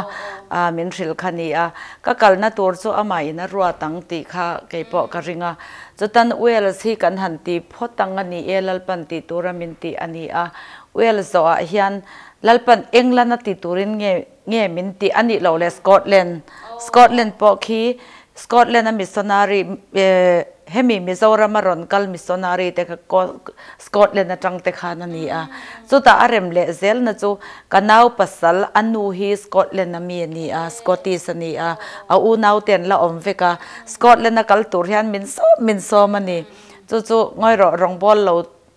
min hrilh kha ni a, ka kalna tur chu amah in a ruat ang tih kha kei pawh ka ring a, chutan Wales hi kan han ti phawt ang a ni e, Lalpan tih tura min tih a ni a, Wales zawhah hian Lalpan England a ti turin nge nge min tih a nih loh le Scotland Scotland pawh khi Scotland a missionary hemi Mizoram a rawn kal missionary te kha Scotland atang te khan a ni a chutah a rem leh zel na chu ka nau pasal a nu hi Scotland a mi a ni a Scottish a ni a a unau te an la awm vek a Scotland a kal tur hian min sawm min sawm a ni chu chu ngawi rawh rawngbawl lo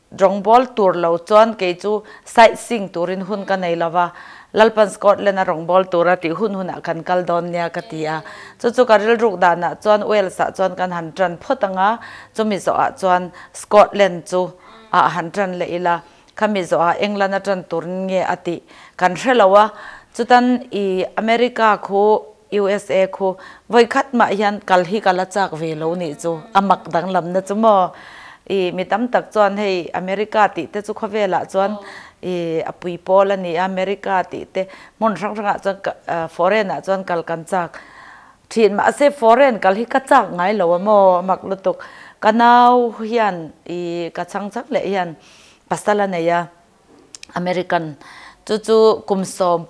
Rawngbawl tur lo chuan kei chu sightseeing turin hun ka nei lo va, Lalpan Scotland a rawngbâwl tura tih hun hunah kan kal dawn nia ka ti a. Chu chu ka rilruk danah chuan Wales-ah chuan kan han ṭan phawt ang a, chumi zawhah chuan Scotland chu ah han ṭan leh ila, khami zawhah England a ṭan turin nge a tih kan hre lo a. Chutan i America khu USA khu vawikhat mah hian kal hi ka la chak ve lo nih chu a mak danglamna chu maw i mi tam tak chuan hei America tih te chu khawvelah chuan i a pui pawl a ni a America tih te hmun hrang hrangah chuan foreign ah chuan kal kan chak thin mahse foreign kal hi ka chak ngai lo a maw a mak lutuk ka nau hian i ka chhang chhang leh hian pasal a nei a. American chu chu kum 15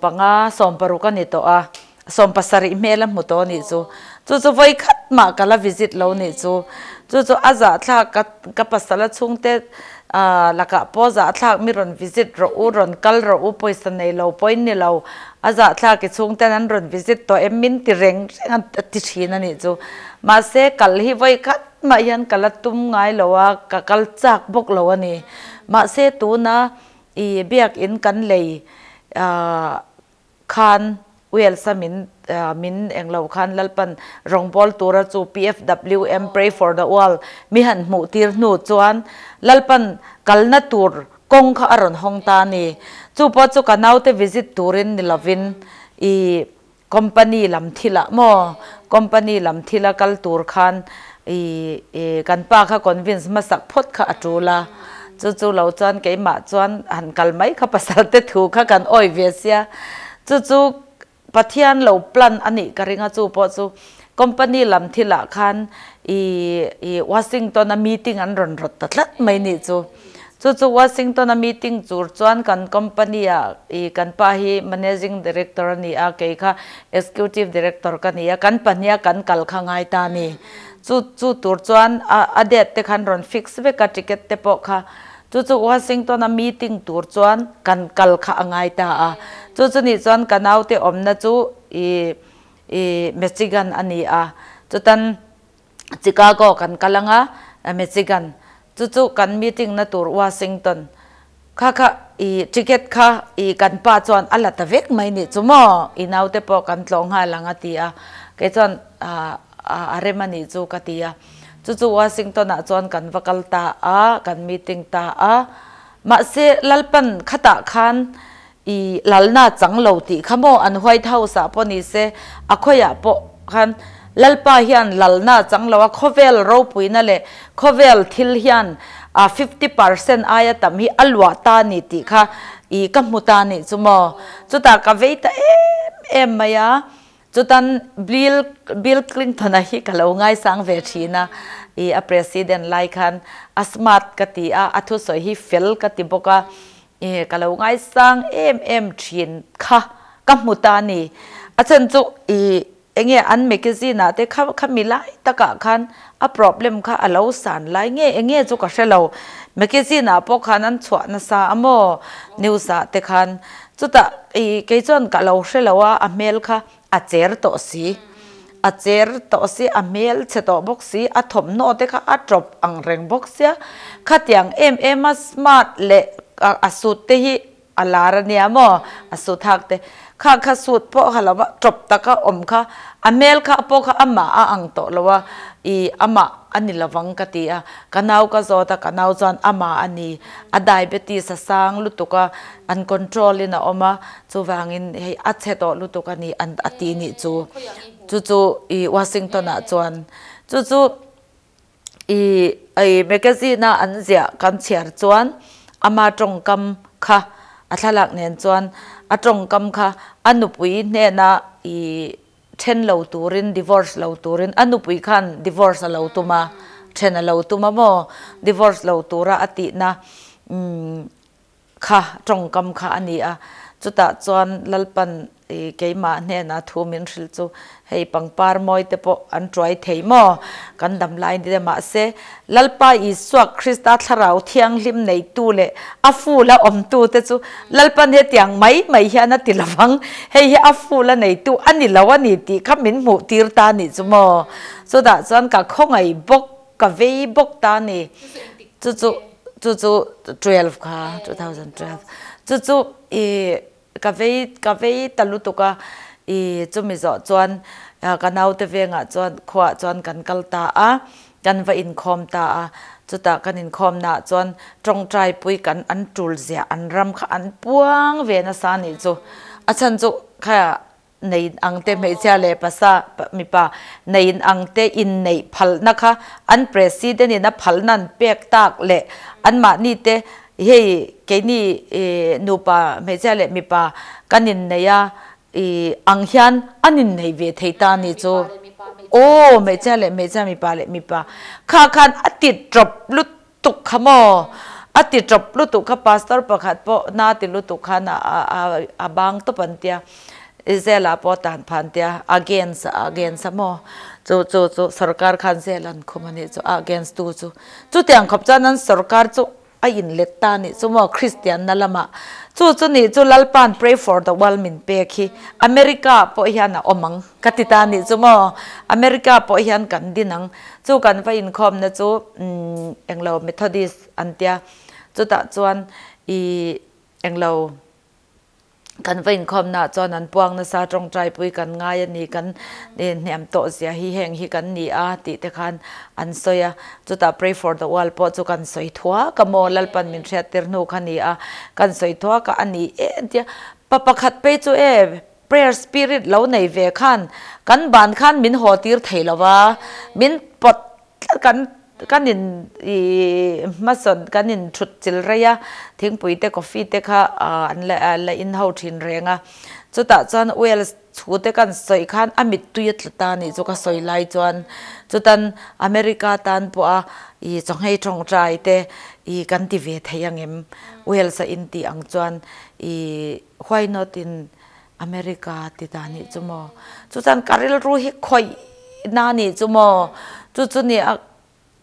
16 a ni tawh a, 17 hmel a hmu tawh a nih chu. Chu chu vawi khat mah ka la visit lo nih chu. Chu chu a zahthlak ka ka pasal a chhungte lakah pawh zahthlak mi rawn visit rawh u, rawn kal rawh u, pawisa nei lo pawh in ni lo, a zahthlak i chhungten an rawn visit tawh em min ti reng reng a ti thin a nih chu. Mahse kal hi vawi khat mah hian ka la tum ngai lo a, ka kal chak bawk lo a ni. Mahse tuna i biakin kan lei Khan Wales-a min min englo khan Lalpan rawngbâwl tura chu PFWM, Pray for the World, mi han hmuh tir hnu chuan Lalpan kalna tur kawng kha a rawn hawng ta a ni. Chu pawh chu ka naute visit turin ni lovin i company lam thilah maw, company lam thila kal tur khan i kan pa kha convince hmasak phawt kha a tul a. Chu chu lo chuan keimah chuan han kal mai kha pasal te thu kha kan awi ve sia. Chu chu Pathian lo plan a nih ka ring a, chu pawh chu company lam thilah khan i i Washington a meeting an rawn rawt ta tlat mai nih chu. Chu chu Washington a meeting tur chuan kan company ah i kan pa hi managing director a ni a, kei kha executive director ka ni a, kan pahniha kan kal kha ngai ta a ni. Chu chu tur chuan a a date te khan rawn fix vek a ticket te pawh kha. Chu chu Washington a meeting tur chuan kan kal kha a ngai ta a. Chu chu nih chuan ka naute awmna chu i i Michigan a ni a. Chutan Chicago kan kal ang a, Michigan. Chu chu kan meeting na tur Washington. Kha kha i ticket kha i kan pa chuan a la ta vek mai nih chu maw? I naute pawh kan tlawh nghal ang a ti a. Kei chuan a rem a nih chu ka ti a. Chu chu Washington ah chuan kan va kal ta a, kan meeting ta a. Mahse Lalpan khatah khan i lalna chang lo tih kha maw an White House ah pawh ni se a khawiah pawh khan Lalpa hian lalna chang lo a khawvel ropuina leh khawvel thil hian a 50% aia tam hi a luah ta ni tih kha i ka hmu ta nih chu maw chutah ka vei ta em em mai a chutan Bill Bill Clinton a hi ka lo ngaisang ve thin a i a president lai khan a smart ka ti a a thusawi hi fel ka ti bawk a E, ka lo ngaisang em em thin kha ka hmu ta a ni. A chhan chu i enge an magazine ah te kha kha mi lai takah khan a problem kha a lo san lai nge enge chu ka hre lo. Magazine ah pawh khan an chhuah nasa a maw news ah te khan. Chutah i kei chuan ka lo hre lo a, a hmel kha a cher tawh si. A cher tawh si, a hmel chhe tawh bawk si, a thawmhnaw te kha a tawp ang reng bawk sia. Khatiang em em a smart leh a suit te hi a lar a nia maw, a suit hak te. Kha kha suit pawh kha lo va tawp taka awm kha, a hmel kha pawh kha amah a ang tawh lo a, ih amah a ni lovang ka ti a. Ka nau ka zawt a, ka nau chuan amah a ni. A diabetes a sang lutuk a, an control in a awm a, Chuvangin hei a chhe tawh lutuk a ni an a ti nih chu. Chu chu i Washington ah chuan chu chu i i magazine a an ziah kan chhiar chuan ama tawngkam kha a thlalak nen chuan a tawngkam kha a nupui hnena i then lo turin divorce lo turin a nupui khan divorce a lo tum a then a lo tum a maw divorce lo tura a tihna umm Kha tawngkam kha a ni a, chutah chuan Lalpan i keimah hnenah thu min hrilh chu hei pangpar mawi te pawh an tuai thei maw? Kan dam lai ni te mahse Lalpa Isua Krista thlarau thianghlim neitu leh a ful a awmtu te chu Lalpan hetiang mai mai hian a ti lovang, hei hi a ful a neitu a ni lo a ni tih kha min hmuh tir ta nih chu maw? Chutah chuan ka khawngaih bawk ka vei bawk ta a ni. Chu chu chu chu 12 kha 2012 chu chu i ka vei ka vei ta lutuk a i chumi zawh chuan ka naute vengah chuan khuaah chuan kan kal ta a kan va inkhawm ta a chutah kan inkhawmnaah chuan tawngtai pui kan an tul ziah an ram kha an puang ve nasa anih chu a chhan chu kha Nei ang te hmeichhia leh pasa mipa nei ang te inneih phalna kha an president in a phalna an pek tak leh anmahni te hei keini nupa hmeichhia leh mipa kan inneih a i ang hian an inneih ve thei ta ni chu aw hmeichhia leh hmeichhia mipa leh mipa kha khan a ti tawp lut tuk kha maw? A ti tawp lutuk kha pastor pakhat pawh na ti lutuk khan a a bang tawp an tia. Zela pawh tan phan tia against a against a maw chu chu chu sorkar khan zel an khum a nih chu a against tu chu chutiang khawp chuan an sorkar chu a in let ta nih chu maw Christian na lamah chu chu nih chu Lalpa'n pray for the world min pek hi America pawh hian a awm ang ka ti ta nih chu maw America pawh hian kan din ang chu kan va inkhawm na chu umm englo Methodist an tia chutah chuan ih englo Kan va inkhawmnaah chuan an puang nasa tawngtaipui kan ngai a ni, kan hniam tawh zia hi heng hi kan ni a tih te khan an sawi a. Chutah pray for the world pawh chu kan sawi thuak a maw, Lalpan min hriattir hnu kha ni a, kan sawi thuak a, a ni e an tia. Pa pakhat phei chu e prayer spirit lo nei ve khan kan ban khan min haw tir thei lo va, min pawt tlat kan Kan in i hmasawn kan in thut chil rei a, thingpui te coffee te kha an la la in ho thin reng a. Chutah chuan Wales chhu te kan sawi khan a mittui a tla ta nih chu ka sawi lai chuan chutan America tan pawh a i chawnghei tawngtai te i kan ti ve thei angem Wales a in tih ang chuan i why not in America ti ta nih chu maw. Chuchuan ka rilru hi khawih na nih chu maw. Chu chu nih a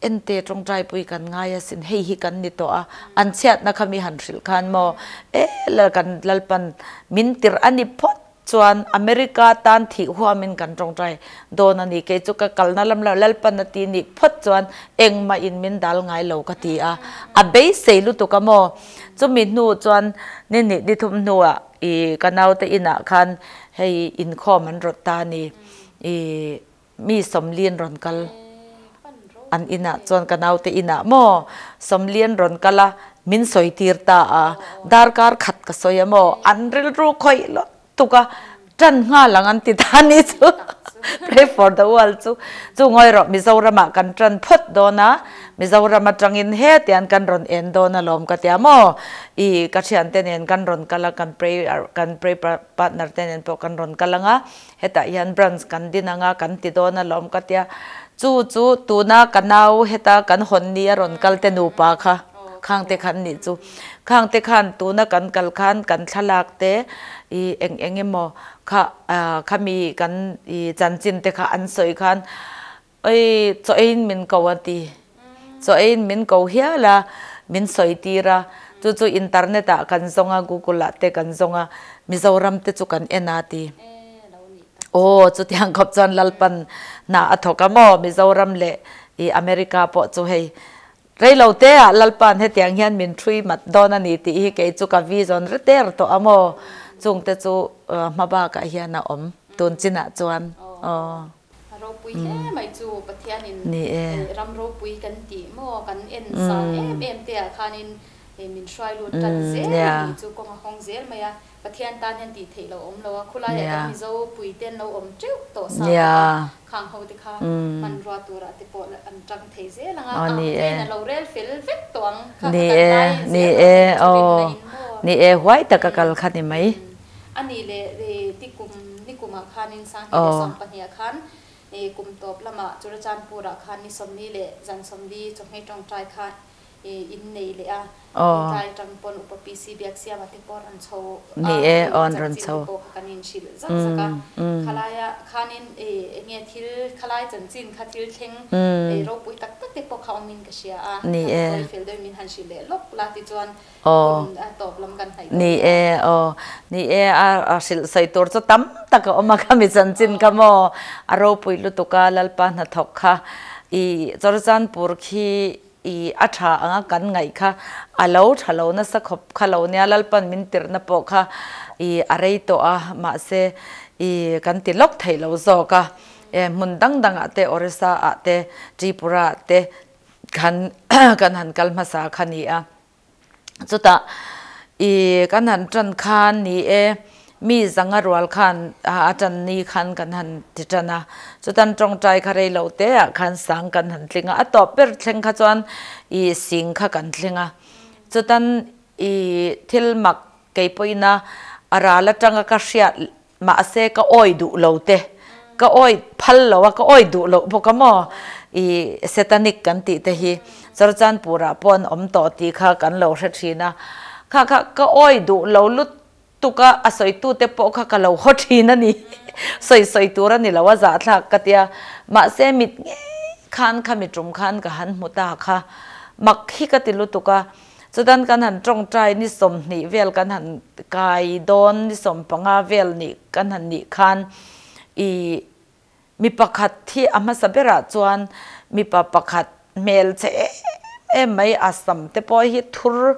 ente tawngtaipui kan ngai asin hei hi kan ni tawh a, an chhiatna kha mi han hrilh khan maw e lal kan Lalpan min tirh a ni phawt chuan America tan thih huamin kan tawngtai dawn a ni kei chu ka kalna lam lo Lalpan a ti nih phawt chuan engmah in min dal ngai lo ka ti a, a beisei lutuk a maw. Chumi hnu chuan ni hnih ni thum hnuah I ka naute inah khan hei inkhawm an rawt ta a ni. I mi Sawmlian rawn kal an inah chuan ka naute inah maw Sawmlian rawn kal a, min sawi tir ta a, darkar khat ka sawi a maw, an rilru khawih lawt tuk a, tan nghal ang an ti ta a ni chu. Pray for the world chu chu ngawi rawh Mizoramah kan tan phawt dawn a, Mizoram atangin hetiang kan rawn en dawn alawm ka tia maw? I ka thiante nen kan rawn kal a, kan pray kan pray partner te nen pawh kan rawn kal ang a, hetah hian branch kan din ang a, kan ti dawn alawm ka tia. Chu chu tuna ka nau heta kan hawn ni a rawn kal te nupa kha khang te khan nih chu. Khang te khan tuna kan kal khan kan thlalak te i eng eng emaw kha khami kan i chanchin te kha an sawi khan Oi, chaw eiin min ko a ti. Chaw eiin min ko hial a, min sawi tir a. Chu chu internet ah kan zawng a, google ah te kan zawng a, Mizoram te chu kan en a ti. Aw, chutiang khawp chuan Lalpan hna a thawk a maw, Mizoram leh i America pawh chu hei reilo te ah Lalpan hetiang hian min thui mat dawn a ni tih hi kei chu ka vision re ter tawh a maw, chung te chu hmabak ah hian a awm tun chinah chuan. Aw. A ropui hle mai chu Pathianin ram ropui kan tih maw kan en zan em em te ah khanin min hruai lut tan zel a ni chu kawng a hawng zel mai a, Pathian tan hian tih theih lo awm lo a, khulaiah kan Mizo pui te an lo awm teuh tawh sa bawk a, khang ho te kha hmanrua turah te pawh an tang thei zel ang a, a Pathianin a lo rel fel vek tawh ang kha kha kan lai zel tawh thei chu rinna in maw. Ni e, huai taka kal kha ni mai. A nih leh Tikum nikumah khanin 2020 ah khan kum tawp lamah Churachandpur-ah khan ni 40 leh zan 40 chawhmeh tawngtai kha in nei leh a, tlai atang pawn Upa PC Biaksiama te pawh rawn chho a, chanchin te pawh kha kan inhrilh zak zak a. Khalaia khanin eng nge thil khalai chanchin kha thil thleng ropui tak tak te pawh kha awmin ka hria a, kha tawi fel deuhin min han hrilh leh lawk la tichuan Aw. Ni e, aw. Ni e, a hrilh sawi tur chu tam tak a awm a, khami chanchin kha maw a ropui lutuk a, Lalpa hnathawk kha i Chawrchanpur khi i a tha anga kan ngaih kha a lo tha lo nasa khawp kha lo nia, Lalpan min tirhna pawh kha i a rei tawh a, mahse i kan ti lawk theih lo zawk a, e hmun dang dangah te Orissa ah te Tripura ah te khan kan han kal hmasa kha ni a. Chutah i kan han tan khan ni e, mi zanga rual khan a tan ni khan kan han ti tan a. Chutan tawngtai kha rei lo te ah khan sang kan han tling a, a tawp ber thleng kha chuan i sing kha kan thleng a. Chutan i thil mak kei pawhin a a ral atanga ka hriat Mahse ka awi duh lo te, ka awi phal lo a, ka awi duh loh bawk a maw? I satanic kan tih te hi Churchanpur ah pawh an awm tawh tih kha kan lo hre thin a, kha kha ka awi duh lo lut tuk a, a sawitute pawh kha ka lo haw thin a ni. Sawi sawi tur a ni lo a zahthlak ka tia. Mahse mit ngei khan kha mi tum khan ka han hmu ta kha. Mak hi ka ti lutuk a. Chutan kan han tawngtai ni 20 vel kan han kai dawn ni 15 vel nih kan han nih khan i mi pakhat hi a hmasa berah chuan mipa pakhat hmel che em em mai a sam te pawh hi thur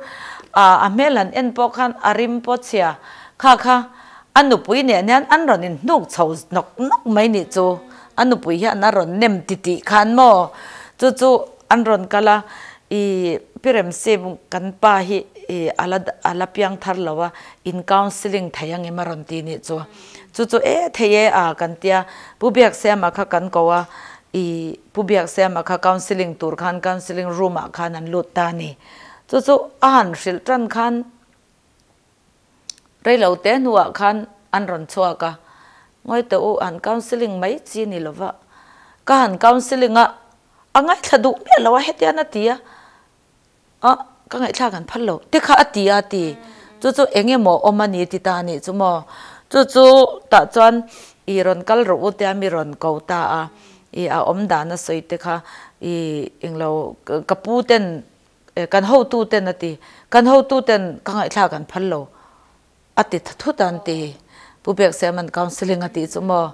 a hmel han en pawh khan a rim pawh chhia kha kha a nupui nen hian an rawn in hnuk chho nawk nawk mai nih chu a nupui hian a rawn nem titih khan maw chu chu an rawn kal a i Pi Remsim kan pa hi i ala ala piang thar lo a in counselling thei angem a rawn ti nih chu. Chu chu e thei e a kan tia Pu Biaksiama kha kan ko a, i Pu Biaksiama kha counselling tur khan counselling room ah khan an lut ta a ni. Chu chu a han hrilh tan khan reilo te hnuah khan an rawn chhuak a, ngawi teh u han counselling mai chi ni lova ka han counselling a, a ngaithla duh miah lo a hetian a ti a. A, ka ngaihthlak an phal lo. Ti kha a ti a ti. Chu chu eng emaw awm a ni ti ta a nih chu maw. Chu chu tah chuan i rawn kal rawh u tia mi rawn ko ta a, i a awm dan a sawi te kha i englo ka pu ten kan hotu ten a ti. Kan hotu ten ka ngaihthlak an phal lo a ti tha thut a an ti. Pu Biaksiama'n counselling a tih chu maw.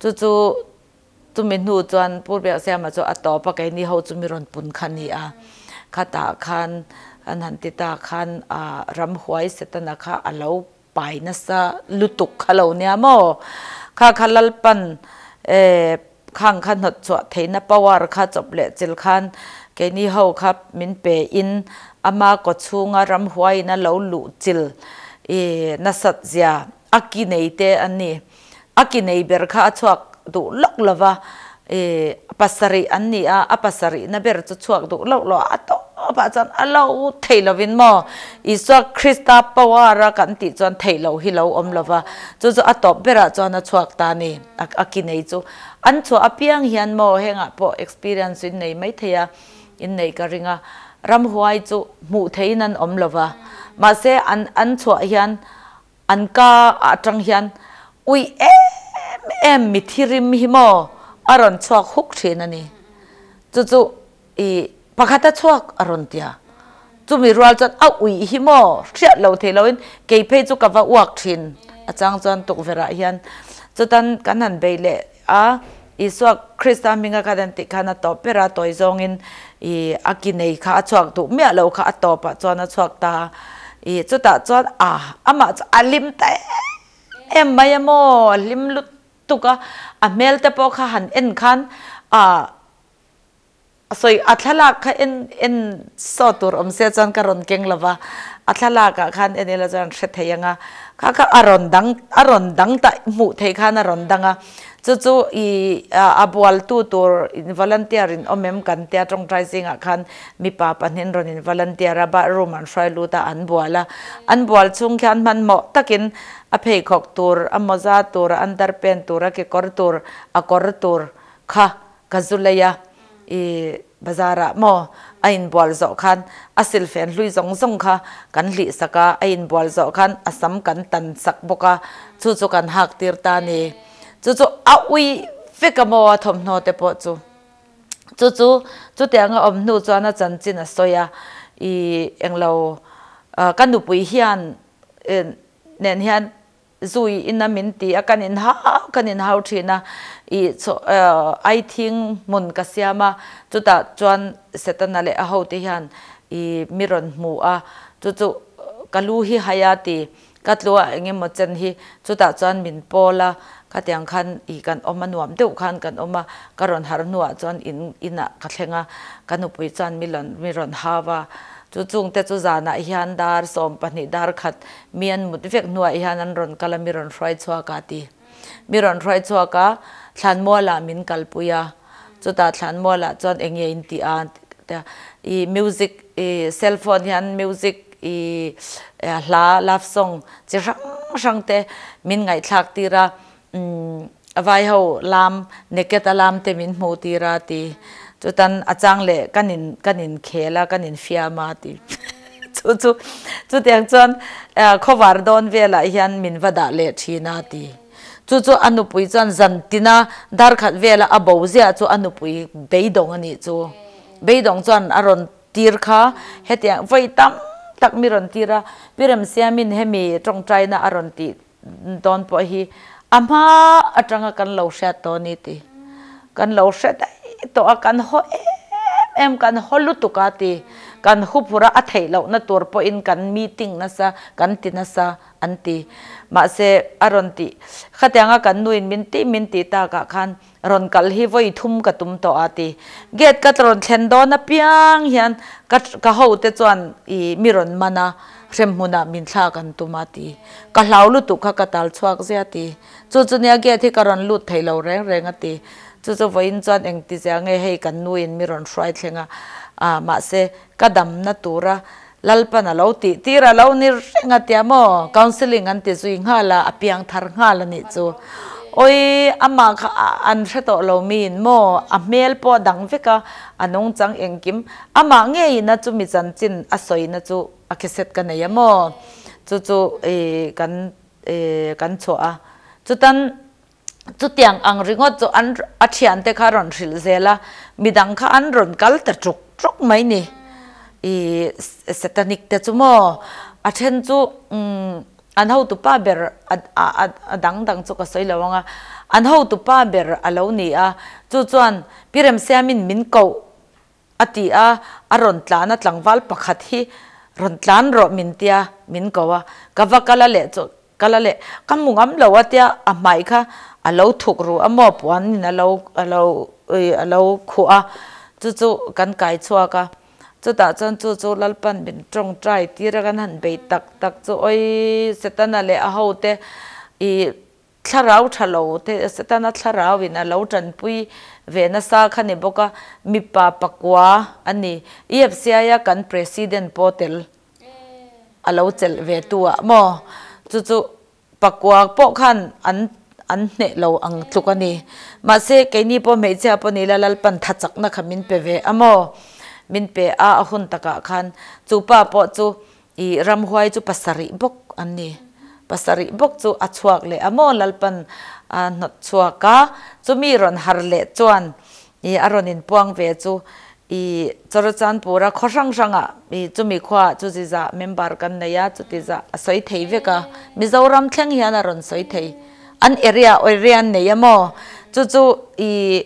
Chu chu Chumi hnu chuan Pu Biaksiama chu a tawp a, keini ho chu mi rawn pun kha a ni a. Khatah khan an han ti ta khan ramhuai Setana kha a lo pai nasa lutuk kha lo nia maw? Kha kha Lalpan khang kha hnawt chhuah theihna power kha chawp leh chil khan keini ho kha min pe in ama kawchhunga ramhuaiin a lo luh chil nasat zia a ki nei te a ni. A ki nei ber kha a chhuak duh lawk lo va, i pasarih an ni a, a pasarihna ber chu chhuak duh lawk lo a, a tawpah chuan a lo thei lovin maw Isua Krista power a kan tih chuan theih loh hi lo awm lo va, chu chu a tawp berah chuan a chhuak ta a ni, a ki nei chu. An chhuah apiang hian maw hengah pawh experience in nei maithei a, in nei ka ring a, ramhuai chu hmuh theihin an awm lo va, mahse an an chhuah hian An ka atang hian ui em em mi thirim hi maw a rawn chhuak huk thin a ni. Chu chu i pakhat a chhuak a rawn ti a. Chumi rual chuan a ui hi maw hriat lo thei loin kei phei chu ka va uak thin a chang chuan tukverh ah hian chutan kan han bei leh a. Isua Krista hminga khan an tih khan a tawp ber a, tawi zawngin i a ki nei kha a chhuak duh miah lo kha a tawpah chuan a chhuak ta a, i chutah chuan a amah chu a hlim ta em em mai a maw, a hlim lutuk a, a hmel te pawh kha han en khan a sawi a thlalak kha en en saw tur awm sia chuan ka rawn keng lo va, a thlalak ah khan en ila chuan hre thei ang a, kha kha a rawn dang a rawn dang ta hmuh theih khan a rawn dang a, chu chu i a bual tu tur in volunteer in awm em kan tia tawngtai zingah khan mipa pahnih rawn in volunteer a bathroom an hruai lut a an bual a, an bual chhung khian hmanhmawh takin a pheikhawk tur a mawza tur a underpant tur a kekawr tur a kawr tur kha Ka zu lei a, i bazar ah maw a inbual zawh khan a silfen hlui zawng zawng kha kan hlih sak a, a inbual zawh khan a sam kan tan sak bawk a, chu chu kan hak tir ta a ni. Chu chu a ui vek a maw a thawmhnaw te pawh chu. Chu chu chutiang a awm hnu chuan a chanchin a sawi a, i englo ka nupui hian nen hian Zui ina min ti a, kan inhau kan inhau thin a, ih chaw ai thing hmun ka siam a, chutah chuan Setana leh a hote hian ih mi rawn hmu a, chu chu ka lu hi hai a ti, ka tlu a eng emaw chen hi chutah chuan min pawl a, khatiang khan ih kan awm a nuam deuh khan kan awm a, ka rawn harh hnuah chuan in inah ka thleng a, ka nupui chuan mi rawn mi rawn hau a, chu chungte chu zanah hian dar 12 dar khat Mi an mut vek hnuah hian an rawn kal a, mi rawn hruai chhuak a ti. Mi rawn hruai chhuak a, Thlanmualah min kalpui a, chutah Thlanmualah chuan eng nge in tih a tia, i music i cell phone hian music i hla love song chi hrang hrang te min ngaihthlak tir a, umm vai ho lam naked a lam te min hmuh tir a ti. Chutan a chang leh kan in kan inkhel a, kan infiam a ti. Chu chu chutiang chuan khawvar dawn velah hian min va dah leh thin a ti. Chu chu a nupui chuan zan tina dar khat vela a bo ziah chu a nupui beidawng a nih chu. Beidawng chuan a rawn tir kha hetiang vawi tam tak mi rawn tir a, Pi Remsiamin hemi tawngtaina a rawn tih dawn pawh hi a hma atanga kan lo hriat tawh a ni ti. Kan lo hre daih tawh a, kan haw em em, kan haw lutuk a ti. Kan huphur a, a theih lohna tur pawhin kan meeting nasa, kan ti nasa an ti. Mahse, a rawn tih khatianga kan nuin min tih min tih takah khan rawn kal hi vawi thum ka tum tawh a ti. Gate ka rawn thlen dawn apiang hian ka ka hote chuan ih mi rawn man a, hremhmunah min thlak an tum a ti. Ka hlau lutuk kha ka tal chhuak zia ti. Chu chu nia gate hi ka rawn lut thei lo reng reng a ti. Chu chu vawiin chuan engti zia nge hei kan nuin mi rawn hruai thleng a, ah mahse ka damna tura Lalpan a lo tih tir a lo ni reng a tia maw? Counselling an ti zui nghal a, a piang thar nghal a nih chu. Awi, amah kha an hre tawh lo miin maw? A hmel pawh a dang vek a, a nungchang engkim amah ngeiin a chumi chanchin a sawina chu a kheset ka nei a maw? Chu chu kan kan chhuah a. Chutan chutiang ang ringawt chu an a thiante kha a rawn hrilh zel a, midang kha an rawn kal ta ṭuk ṭuk mai ni. Ih satanic te chu maw a then chu umm an hotupa ber a a dang dang chu ka sawi lo ang a, an hotupa ber a lo ni a, chu chuan Pi Remsiamin min koh A ti a, a rawn tlan a tlangval pakhat hi rawn tlan rawh min tia min ko a, ka va kal a leh chu kal a leh ka hmu ngam lo a tia a hmai kha a lo thuk ru a maw puan in a lo a lo ui a lo khuh a chu chu kan kai chhuak a chutah chuan chu chu Lalpan min tawngtai tir a kan han bei tak tak chu awii Setana leh a hote ih Thlarau tha lo te Setana thlarau in a lo tanpui ve nasa kha ni bawk a, mipa pakua a ni. EFCI a kan President pawh tel a lo chelh ve tu ah maw? Chu chu pakua pawh khan an an hneh lo ang tluk a ni. Mahse keini pawh hmeichhia pawh ni la Lalpan tha chakna kha min pe ve a maw? Min pe a a hun takah khan chu pa pawh chu I ramhuai chu pasarih bawk an ni. Pasarih bawk chu a chhuak leh a maw Lalpan a hnawt chhuak a, chumi rawn har leh chuan i a rawn inpuang ve chu i Chawrachanpura khaw hrang hrangah i chumi khuaah chu ziza member kan nei a, chuti zah a sawi thei vek a, Mizoram thleng hian a rawn sawi thei. An area area an nei a maw? Chu chu i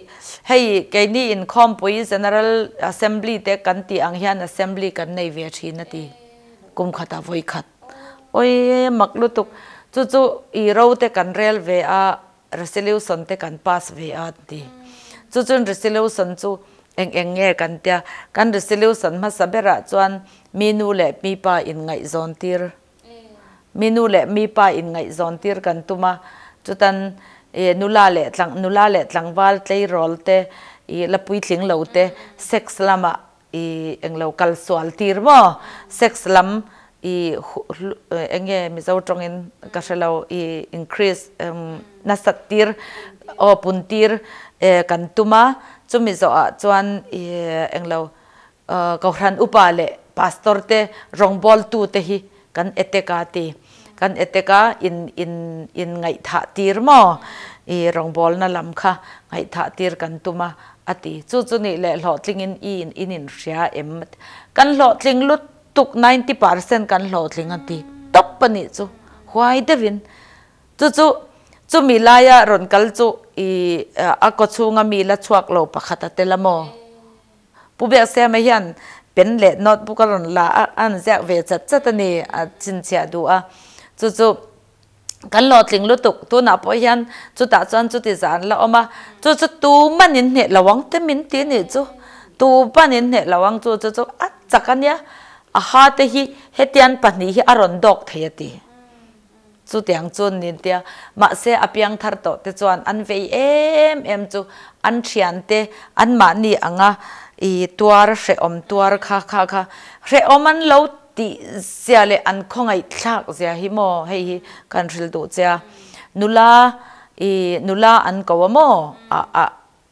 hei keini inkhawmpui General Assembly te kan tih ang hian Assembly kan nei ve thin a ti. Kum khatah vawi khat. Awi mak lutuk. Chu chu i ro te kan rel ve a, resolution te kan pass ve a an ti. Chu chuan resolution chu eng eng nge kan tia. Kan resolution hmasa berah chuan mi nu leh mi pa inngaihzawn tir Mi nu leh mi pa inngaihzawn tir kan tum a, chutan i nula leh tlang nula leh tlangval tleirawl te i la puitling lo te sex lamah i englo kal sual tir maw? Sex lam i eng nge Mizo tawngin ka hre lo i increase nasat tir aw pun tir kan tum a, chumi zawhah chuan i englo Kohhran upa leh pastor te rawngbawltu te hi kan etek a ti. Kan etek a in in in ngaihthah tir maw? I rawngbawlna lam kha ngaihthah tir kan tum a a ti. Chu chu nih leh hlawhtlingin i in in in hria em? Kan hlawhtling lutuk 90% kan hlawhtling a ti tawp a nih chu. Huai deuhin. Chu chu chumi laia rawn kal chu i a kawchhunga mi la chhuak lo pakhat a tel a maw? Pu Biaksiama hian pen leh notebook a rawn la a, a han ziak ve chat chat a ni, a chhinchhiah duh a. Chu chu kan hlawhtling lutuk, tunah pawh hian chutah chuan chuti zan la awm a, chu chu tu man in hneh lo ang te min ti nih chu, tu man in hneh lo ang chu chu chu a chak a nia, a ha te hi hetian pahnih hi a rawn dawk thei a ti. Chutiang chu an ni tia. Mahse a piang thar tawh te chuan an vei em em chu an thian te anmahni anga i tuar hrehawm tuar kha kha kha hrehawm an lo tih zia leh an khawngaih thlak zia hi maw hei hi kan hrilh duh che a. Nula i nula an ko a maw a a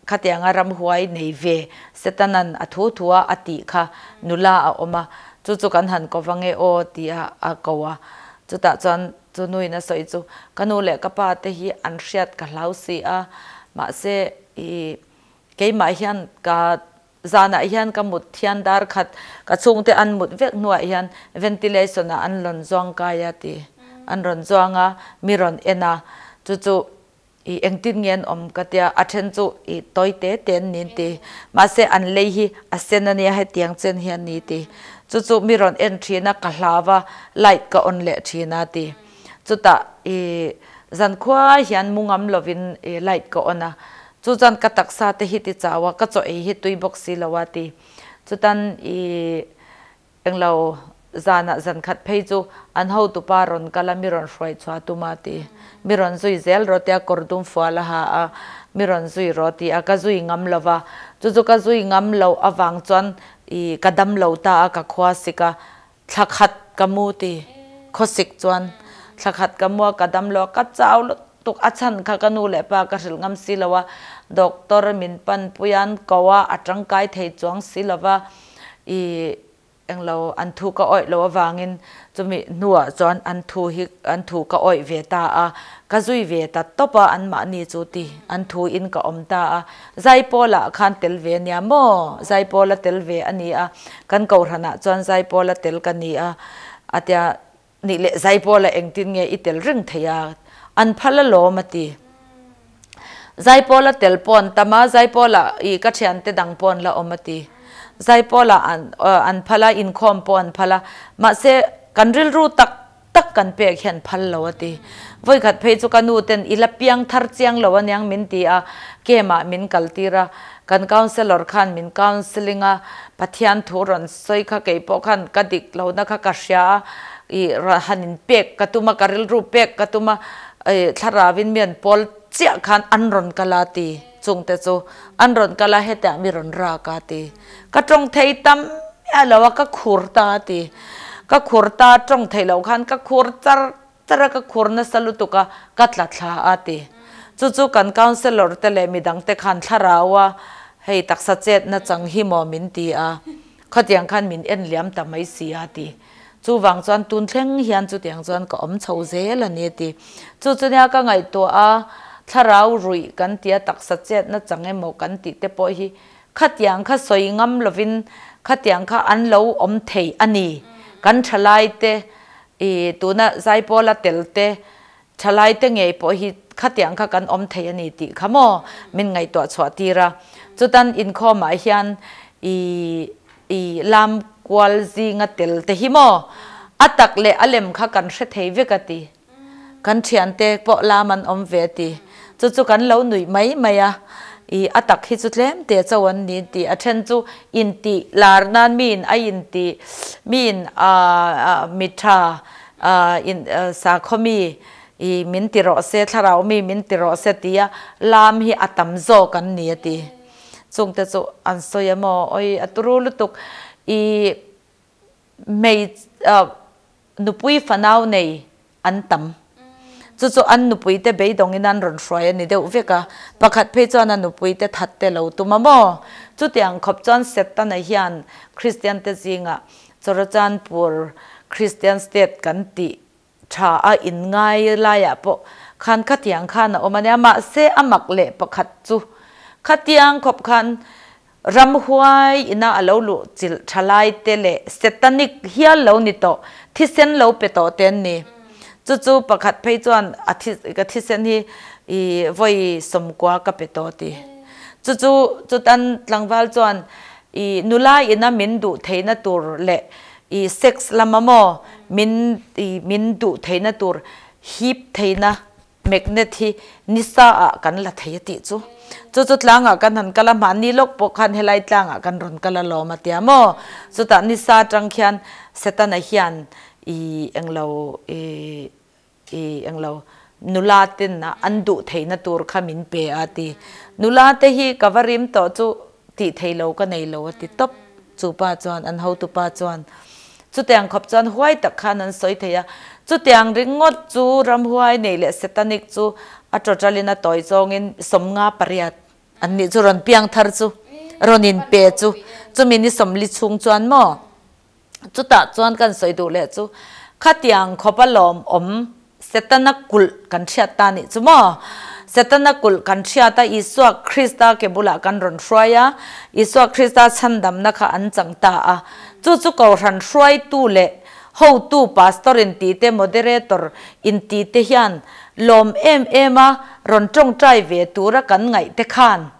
Khatianga ramhuai nei ve Setanan a thu thua a tih kha nula a awm a. Chu chu kan han ko vang e aw tia a ko a. Chutah chuan chu nuin a sawi chu, Ka nu leh ka pa te hi an hriat ka hlau si a, mahse i keimah hian ka zanah hian ka mut thian dar khat ka chhungte an mut vek hnuah hian ventilation ah an rawn zuang kai a ti. An rawn zuang a, mi rawn en a, chu chu I engtin nge an awm ka tia, a then chu i tawi te te an ni an ti. Mahse an lei hi a sen a nia hetiang chen hi an ni ti. Chu chu mi rawn en thin a, ka hlau a, light ka on leh thin a ti. Chutah i zankhua hian mu ngam lovin i light ka on a, chu chuan ka taksa te hi ti chau a, ka chaw ei hi tui bawk si lo a ti. Chutan i Englo, zanah zan khat phei chu an hotupa rawn kal a, mi rawn hruai chhuah tum a ti. Mi rawn zui zel rawh tia kawr dum fual a ha a, mi rawn zui rawh ti a, ka zui ngam lo va. Chu chu ka zui ngam loh avang chuan i ka dam lo ta a, ka khua sik a, thla khat ka mu ti. Khawsik chuan thla khat ka mu a, ka dam lo a, ka chau lutuk a chhan kha ka nu leh pa ka hrilh ngam si lo a, doctor min pan pui a, an ko a, a tangkai thei chuang si lo va. I englo an thu ka awih loh avangin chumi hnuah chuan an thu hi an thu ka awih ve ta a, ka zui ve ta tawp a anmahni chu ti an thu in ka awm ta a. Zaipawlah khan tel ve a nia maw? Zaipawla tel ve a ni a, kan kohhranah chuan Zaipawla tel ka ni a, a tia Nih leh Zaipawla engtin nge i tel reng thei a? An phal alawm a ti. Zaipawla tel pawh an tam a, Zaipawla i ka thiante dang pawh an la awm a ti. Zaipawla an an phal a, inkhawm pawh an phal a, mahse kan rilru tak tak kan pek hian phal lo a ti. Vawikhat phei chu ka nu ten i la piang thar chiang lo aniang min ti a, camp ah min kal tir a, kan counsellor khan min counselling a, Pathian thu rawn sawi kha kei pawh khan ka dik lohna kha ka hria a, ih han in pek ka tum a, ka rilru pek ka tum a, ih thlarauin mi an pawl chiah khan an rawn kal a ti, chungte chu an rawn kal a hetiah mi rawn rak a ti. Ka tawng thei tam miah lo a, ka khur ta a ti. Ka khur ta tawng theih loh khan ka khur char char a, ka khur nasa lutuk a, ka tla thla a ti. Chu chu kan councillor te leh midang te khan thlarau a, hei taksa chet na chang hi maw min ti a, khatiang khan min en liam ta mai si a ti. Chuvang chuan tun thleng hian chutiang chuan ka awm chho zel a ni a ti. Chu chu nia ka ngaihtuah a, thlarau ruih kan ti a, taksa chet na chang emaw kan tih te pawh hi khatiang kha sawi ngam lovin khatiang kha an lo awm thei a ni. Kan thalai te I tuna Zaipawla tel te, thalai te ngei pawh hi khatiang kha kan awm thei a ni tih kha maw min ngaihtuah chhuah tir a. Chutan inkhawmah hian i i lam kual zinga tel te hi maw a tak leh a lem kha kan hre thei vek a ti. Kan thiante pawh lam an awm ve a ti. Chu chu kan lo nuih mai mai a, i a tak hi chu tlem te cho an ni tih a then chu intih lar nan miin a intih miin a mi tha in sakhaw mi i min ti rawh se thlarau mi min ti rawh se tia lam hi a tam zawk an ni a ti. Chungte chu an sawi a maw oi a turu lutuk i hmei nupui fanau nei an tam. Chu chu an nupui te beidawngin an rawn hruai a ni deuh vek a, pakhat phei chuan a nupui te that te lo tum a maw? Chutiang khawp chuan Setana hian Kristian te zingah Chawrachanpur Kristian State kan tih tha a inngai laiah pawh khan khatiang khan a awm a nia, mahse a mak leh pakhat chu khatiang khawp khan Ramhuai ina a lo luh chilh tha lai te leh satanic hial lo ni tawh, thisen lo pe tawh te an ni. Chu chu pakhat phei chuan a thi ka thisen hi i vawi sawmkua ka pe tawh ti. Chu chu chutan tlangval chuan i nula ina min duh theihna tur leh i sex lama maw min i min duh theihna tur hip theihna Magnet hi nisa ah kan la thei a tih chu. Chu chu tlangah kan han kal a, mahni lawk pawh khan helai tlangah kan rawn kal alawm a tia maw? Chutah nisa atang khian Setana hian i englo i i englo nula ten a an duh theihna tur kha min pe a ti. Nula te hi ka va rim tawh chu tih thei lo ka nei lo a ti tawp. Chu pa chuan an hotupa chuan Chutiang khawp chuan huai tak khan an sawi thei a. Chutiang ringawt chu ramhuai nei leh satanic chu a total in a tawi zawngin 58 an nih chu rawn piang thar chu rawn in pe chu chumi ni 40 chhung chuan maw? Chutah chuan kan sawi duh leh chu khatiang khawpa lawmawm Setana kulh kan hriat ta nih chu maw? Setana kulh kan hriat a, Isua Krista ke bulah kan rawn hruai a, Isua Krista chhandamna kha an chang ta a. Chu chu Kohhran hruaitu leh hotu Pastor intite, Moderator intite hian lawm em em a rawn tawngtai ve tura kan ngaih te khan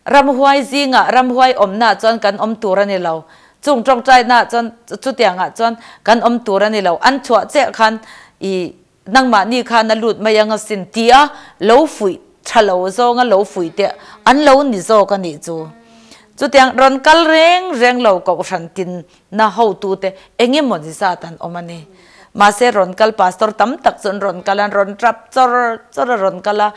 Ramhuai zingah ramhuai awmnaah chuan kan awm tur a ni lo. Chung tawngtainaah chuan chutiangah chuan kan awm tur a ni lo. An chhuah chiah khan i nangmahni khan a lut mai ang asin tia lo fuih tha lo zawnga lo fuih te an lo ni zawk a nih chu. Chutiang rawn kal reng reng lo kohhran tin na hotute eng emaw ni zat an awm a ni. Mahse rawn kal pastor tam tak chu an rawn kal a, an rawn tap chawr chawr a rawn kal a,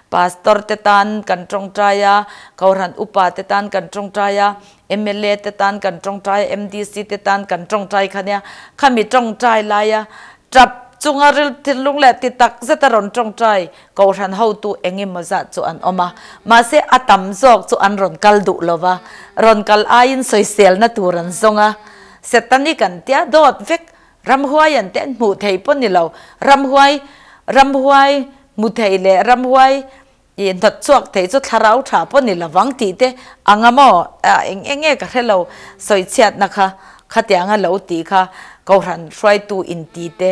pastor te tan kan tawngtai a, Kohhran upa te tan kan tawngtai a, mla te tan kan tawngtai a, MDC te tan kan tawngtai kha nia, khami tawngtai laia tap chunga ril thinlung leh ti tak zet a rawn tawngtai Kohhran hotu eng emaw zat chu an awm a, mahse a tam zawk chu an rawn kal duh lo va, rawn kal aiin sawiselna tur an zawng a. Setani kan tia dawt vek, ramhuai an te an hmuh thei pawh ni lo, ramhuai ramhuai hmu thei leh ramhuai ih hnawt chhuak thei chu thlarau tha pawh ni lo vang tih te ang a maw, eng eng nge ka hre lo sawichhiatna kha khatianga lo tih kha Kohhran hruaitu inti te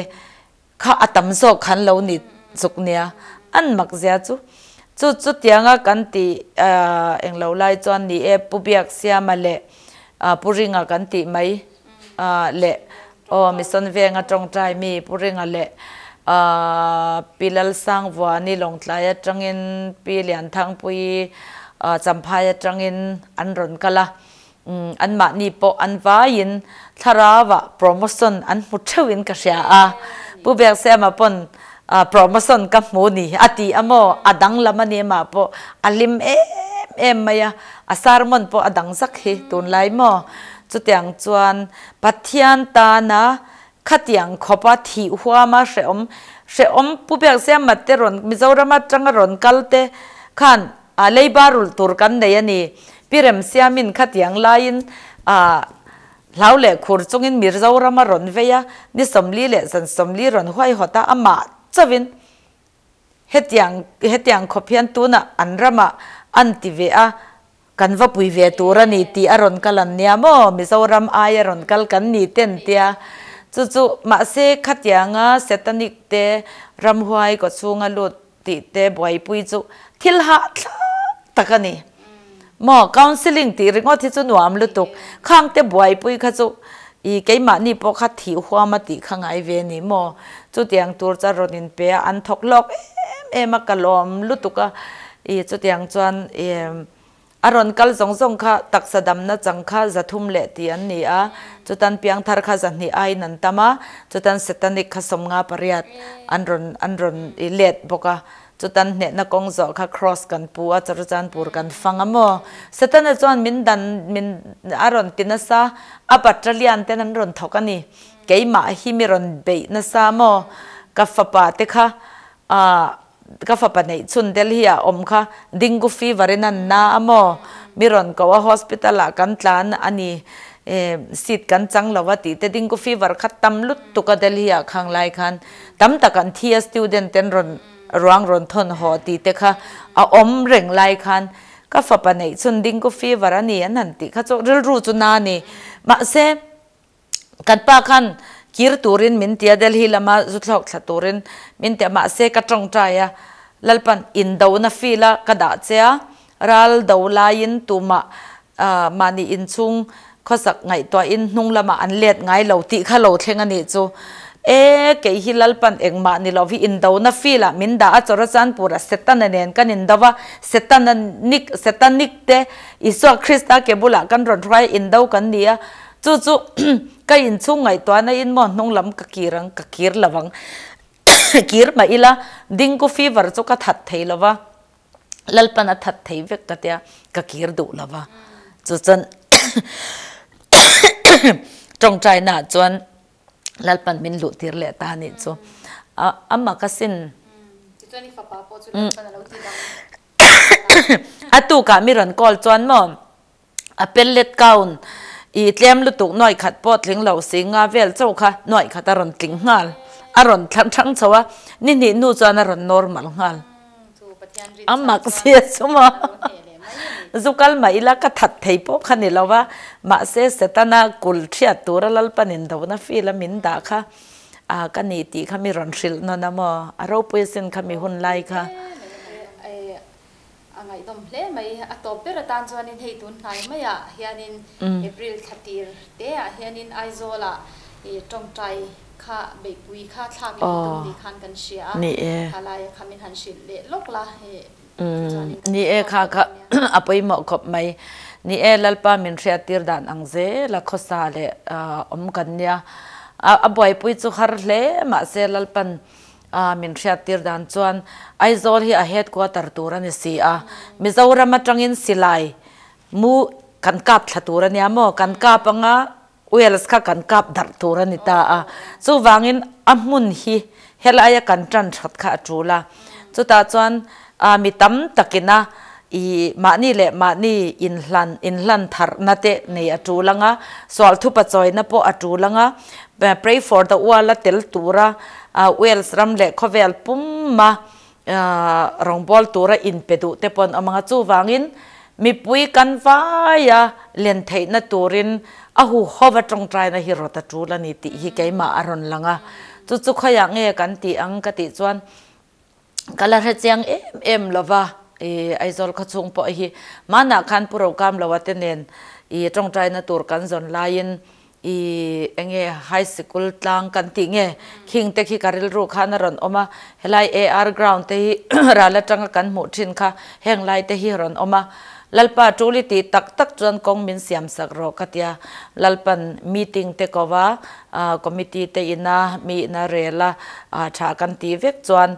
Kha a tam zawk khan lo ni zuk nia, an mak zia chu. Chu chutianga kan tih eng lo lai chuan ni e, Pu Biaksiama leh Pu Ringa kan tih mai leh aw Mission Venga tawngtai mi Pu Ringa leh Pi Lalsangvuani Lawngtlai atangin Pi Lianthangpuii Champhai atangin an rawn kal a. Anmahni pawh an vaiin thlarauah promotion an hmu theuhin ka hria a, Pu Biaksiama pawn promotion ka hmu ni a ti a maw, a danglam a ni mah pawh a hlim em em mai a, a sermon pawh a dang zak hi tunlai maw. Chutiang chuan Pathian tana khatiang khawpa thih huama hrehawm hrehawm Pu Biaksiama te rawn Mizoram atanga rawn kal te khan A leiba rulh tur kan nei a ni. Pi Remsiamin khatiang laiin a hlau leh khur chungin Mizoram a rawn vei a, ni 40 leh zan 40 rawn huaihawt a, amah chauhin hetiang hetiang khawp hian tunah an ramah an ti ve a, kan va pui ve tur a ni tih a rawn kal an nia maw? Mizoram aia rawn kal kan ni ten tia. Chu chu mahse khatianga Satanic te ramhuai kawchhunga lut tih te buaipui chu thil hahthlak tak a ni. Maw counselling tih ringawt hi chu nuam lutuk, khang te buaipui kha chu i keimahni pawh kha thih huam a tih kha ngai ve ni maw? Chutiang tur chu a rawn inpe a, an thawk lawk em em a, ka lawm lutuk a, i chutiang chuan i A rawn kal zawng zawng kha taksa damna chang kha 300 leh ti an ni a, chutan piangthar kha 200 aiin an tam a, chutan satanic kha 58 an rawn an rawn i let bawk a, chutan hnehna kawng zawh kha cross kan pu a, Charuchanpur kan fang a maw? Satana chuan min dan min a rawn ti nasa, a battalion ten an rawn thawk a ni, keimah hi mi rawn beih nasa maw? Ka fapa te kha ah. Ka fapa neih chhun Delhi ah awm kha Dengue fever in an na a maw? Mi rawn ko a hospital ah kan tlan a ni e seat kan chang lo a tih te Dengue fever kha tam lutuk a Delhi ah khang lai khan tam tak an thi a student ten rawn ruang rawn thawn haw tih te kha a awm reng lai khan ka fapa neih chhun Dengue fever a ni an han tih kha chu rilru chu na a ni mahse Kan pa khan kir turin min ti a, Delhi lama zu thlawk thla turin min ti a, mahse ka tawngtai a, Lalpan indona field a ka dah che a, ral do laiin tumah mahni inchhung khawsak ngaihtuahin hnung lamah an let ngai lo tih kha lo thleng a nih chu. E, kei hi Lalpan engmah ni lo hi indona field ah min dah a, Chawrachanpur-a Setana nen kan indo va, Setana nik, Setanik te Isua Krista ke bulah kan rawn hruai a, indo kan ni a, Chu chu ka inchhung ngaihtuahna in maw hnung lam ka kir ang, ka kir lo ang. Kir mah ila Dengue fever chu ka that thei lo va, Lalpan a that thei vek ka tia, ka kir duh lo va. Chu chuan tawngtaina ah chuan Lalpan min luh tir leh ta anih chu. Amah ka sin. Tichuan i fapa pawh chu Lalpan a lo ti dang. A tukah mi rawn call chuan maw. A pellet count I tlem lutuk nuai khat pawh tling lo si nga vel chauh kha nuai khat a rawn tling nghal. A rawn thlang thang chho a, ni hnih hnu chuan a rawn normal nghal. A mak sia chu maw? Zu kal mah ila ka that thei pawh kha ni lo va, mahse Setana kul thiat tura Lalpanin dona feel a min dah kha a ka ni tih kha mi rawn hrilh nawn a maw? A ropui asin kha mi hun lai kha. A ngaihdawm hle mai. A tawp ber atan chuanin hei tun hnai maiah hianin April thla tir teah hianin Aizawlah i tawngtai kha beihpui kha thlak leh tum ni khan kan hria a, kha laia kha min han hrilh leh lawk la hei tichuanin kan Ni e kha kha a pawimawh khawp mai. Ni e Lalpa min hriattir dan ang zel a khawsa leh awm kan nia. A buaipui chu har hle mahse Lalpan A min hriattir dan chuan Aizawl hi a headquarter tur a ni si a, Mizoram atangin silai mu kan kap thla tur a nia maw, kan kap anga Wales kha kan kap darh tur a ni ta a, chuvangin a hmun hi helaia kan tan that kha a tul a, chutah chuan mi tam takina i mahni leh mahni inhlan inhlan tharhna te nei a tul anga, sual thupa chawina pawh a tul anga, Pray for the World a tel tura Wales ram leh khawvel pumma rawngbâwl tura inpe duh te pawh an awm anga, chuvangin mipui kan vaia len theihna turin a huhova tawngtaina hi rawt a tul a ni tih hi keimah a rawn lang a, chu chu khawiah nge kan tih ang ka tih chuan Ka la hre chiang em em lo va, i Aizawl khaw chhung pawh hi hmanah khan Pu Rokamloa te nen i tawngtaina tur kan zawn laiin i enge high sikul tlang kan tih nge khing te khi ka rilru khan a rawn awm a, helai AR ground te hi ral atanga kan hmuh thin kha heng lai te hi a rawn awm a, Lalpa tul i tih tak tak chuan kawng min siam sak rawh ka tia, Lalpan meeting te ko va Committee te ina mi ina rel a tha kan tih vek chuan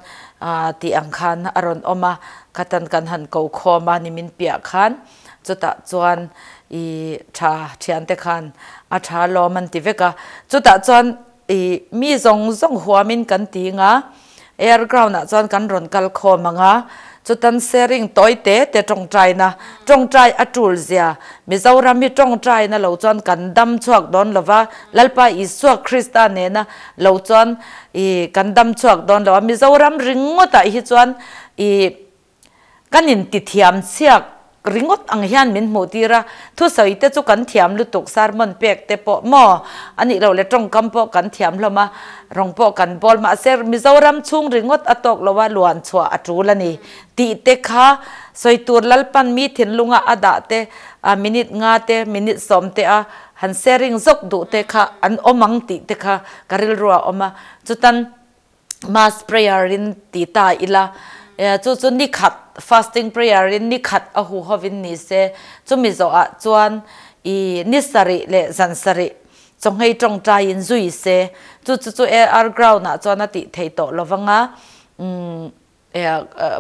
tih ang khan a rawn awm a, khatan kan han ko khawm a ni min piah khan chutah chuan i tha thiante khan a tha lawm an ti vek a, chutah chuan i mi zawng zawng huamin kan ti nga. Air ground ah chuan kan rawn kal khawm ang a, chutan sharing tawi te te tawngtaina, tawngtai a tul zia, Mizoram hi tawngtaina lo chuan kan dam chhuak dawn lo va, Lalpa Isua Krista nena lo chuan i kan dam chhuak dawn lo a, Mizoram ringawt ah hi chuan i Kan intithiam chhiak ringawt ang hian min hmuh tir a, thusawi te chu kan thiam lutuk, sermon pek te pawh maw a nih loh leh tawngkam pawh kan thiam hlawm a, rawng pawh kan bawl mahse Mizoram chhung ringawt a tawk lo a luan chhuah a tul a ni tih te kha sawi tur Lalpan mi thinlunga a dah te a minute nga te minute sawm te a han sharing zawk duh te kha an awm ang tih te kha ka rilru a awm a, chutan Mass prayer in ti ta ila, chu chu ni khat fasting prayer in ni khat a hu hovin ni se, chumi zawhah chuan i ni sarih leh zan sarih chawnghei tawngtai in zui se, chu chu chu AR ground ah chuan a tih thei tawh lovanga, umm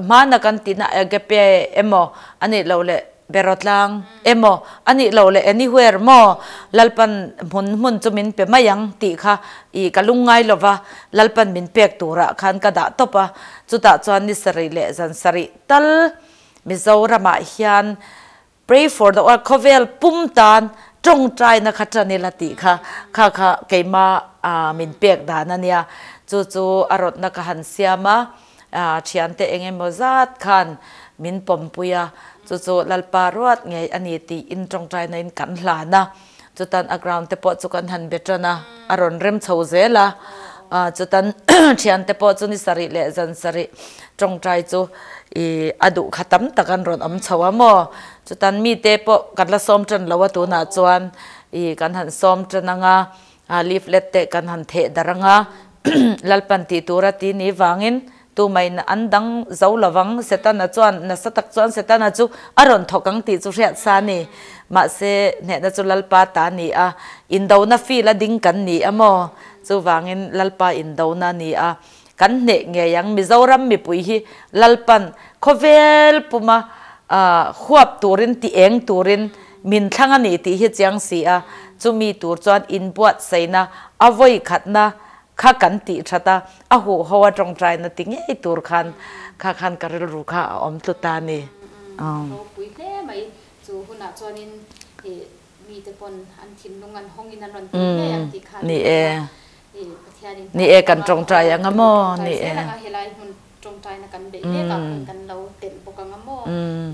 hmana kan tihna agape emaw a nih loh leh Berawtlang emaw a nih loh leh anywhere maw Lalpan hmun hmun chu min pe mai ang tih kha i ka lungngai lo va, Lalpan min pek turah khan ka dah tawp a, chutah chuan ni sarih leh zan sarih tal Mizoramah hian Pray for the world khawvel pum tan tawngtaina kha tan ila tih kha kha kha keima min pek dan a nia, chu chu a rawtna ka han siam a, thiante eng emaw zat khan min pawmpui a, chu chu Lalpa ruat ngei a ni tiin tawngtaina in kan hlan a, chutan a ground te pawh chu kan han be tan a, a rawn rem chho zel a, chutan thiante pawh chu ni sarih leh zan sarih tawngtai chu i a duh kha tam tak an rawn awm chho a maw, chutan mite pawh kan la sawm tan lo a tunah chuan i kan han sawm tan ang a, leaflet te kan han theh darh ang a, Lalpan tih tura ti ni vangin tumaiin an dang zo lovang, Setana chuan nasa tak chuan Setana chu a rawn thawk ang tih chu hriat sa a ni. Mahse, hnehna chu Lalpa ta a ni a, indona feel a ding kan ni a maw? Chuvangin Lalpa indona a ni a, kan hneh ngei ang. Mizoram mipui hi Lalpan khawvel puma huap turin ti eng turin min thlang a ni tih hi chiang si a, chumi tur chuan inbuatsaihna a vawi khatna kha kan tih that a, a huhho a tawngtaina ti ngei tur khan kha khan ka rilru kha a awm tlut ta a ni. Ropui hle mai, chu hunah chuanin i Mite pawn an thinlung an hawngin an rawn tel ngei ang tih kha Ni e. Ni e kan tawngtai anga maw ni e. Helai hmun tawngtaina kan beih mek ah khan kan lo telh bawk anga maw.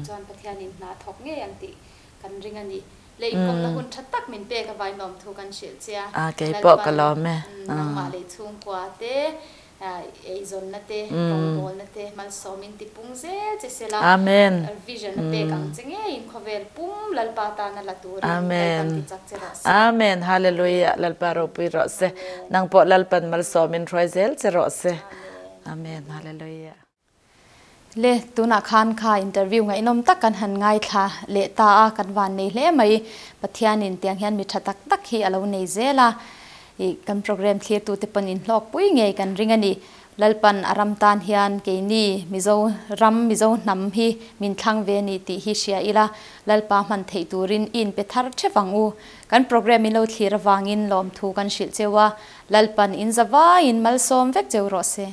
Chuan Pathianin hna thawk ngei ang tih kan ring a ni. Le inkawmna hun tha tak min pek a vainawm thu kan hrilh che a. A kei pawh ka lawm e. Nangmah leh chhungkua te Eizawnna te, rawngbawlna te malsawmin ti pung zel che sela. Amen. Vision a pek ang che ngeiin khawvel pum Lalpa tana la turin Lalpan ti chak che rawh se. Amen. Hallelujah. Lalpa ropui rawh se. Nang pawh Lalpan malsawmin hruai zel che rawh se. Amen. Hallelujah. Le, tunah khan kha interview ngaihnawm tak kan han ngaithla leh ta a, kan van nei hle mai. Pathianin tiang hian mi tha tak tak hi a lo nei zel a, ih kan program thlirtute pawn inhlawkpui ngei kan ring a ni. Lalpan a ram tan hian keini Mizo ram, Mizo hnam hi min thlang ve a ni tih hi hria ila, Lalpa hman theih turin i inpe thar theuh ang u. Kan program in lo thlir avangin lawmthu kan hrilh cheu a, Lalpan in zavaiin malsawm vek cheu rawh se.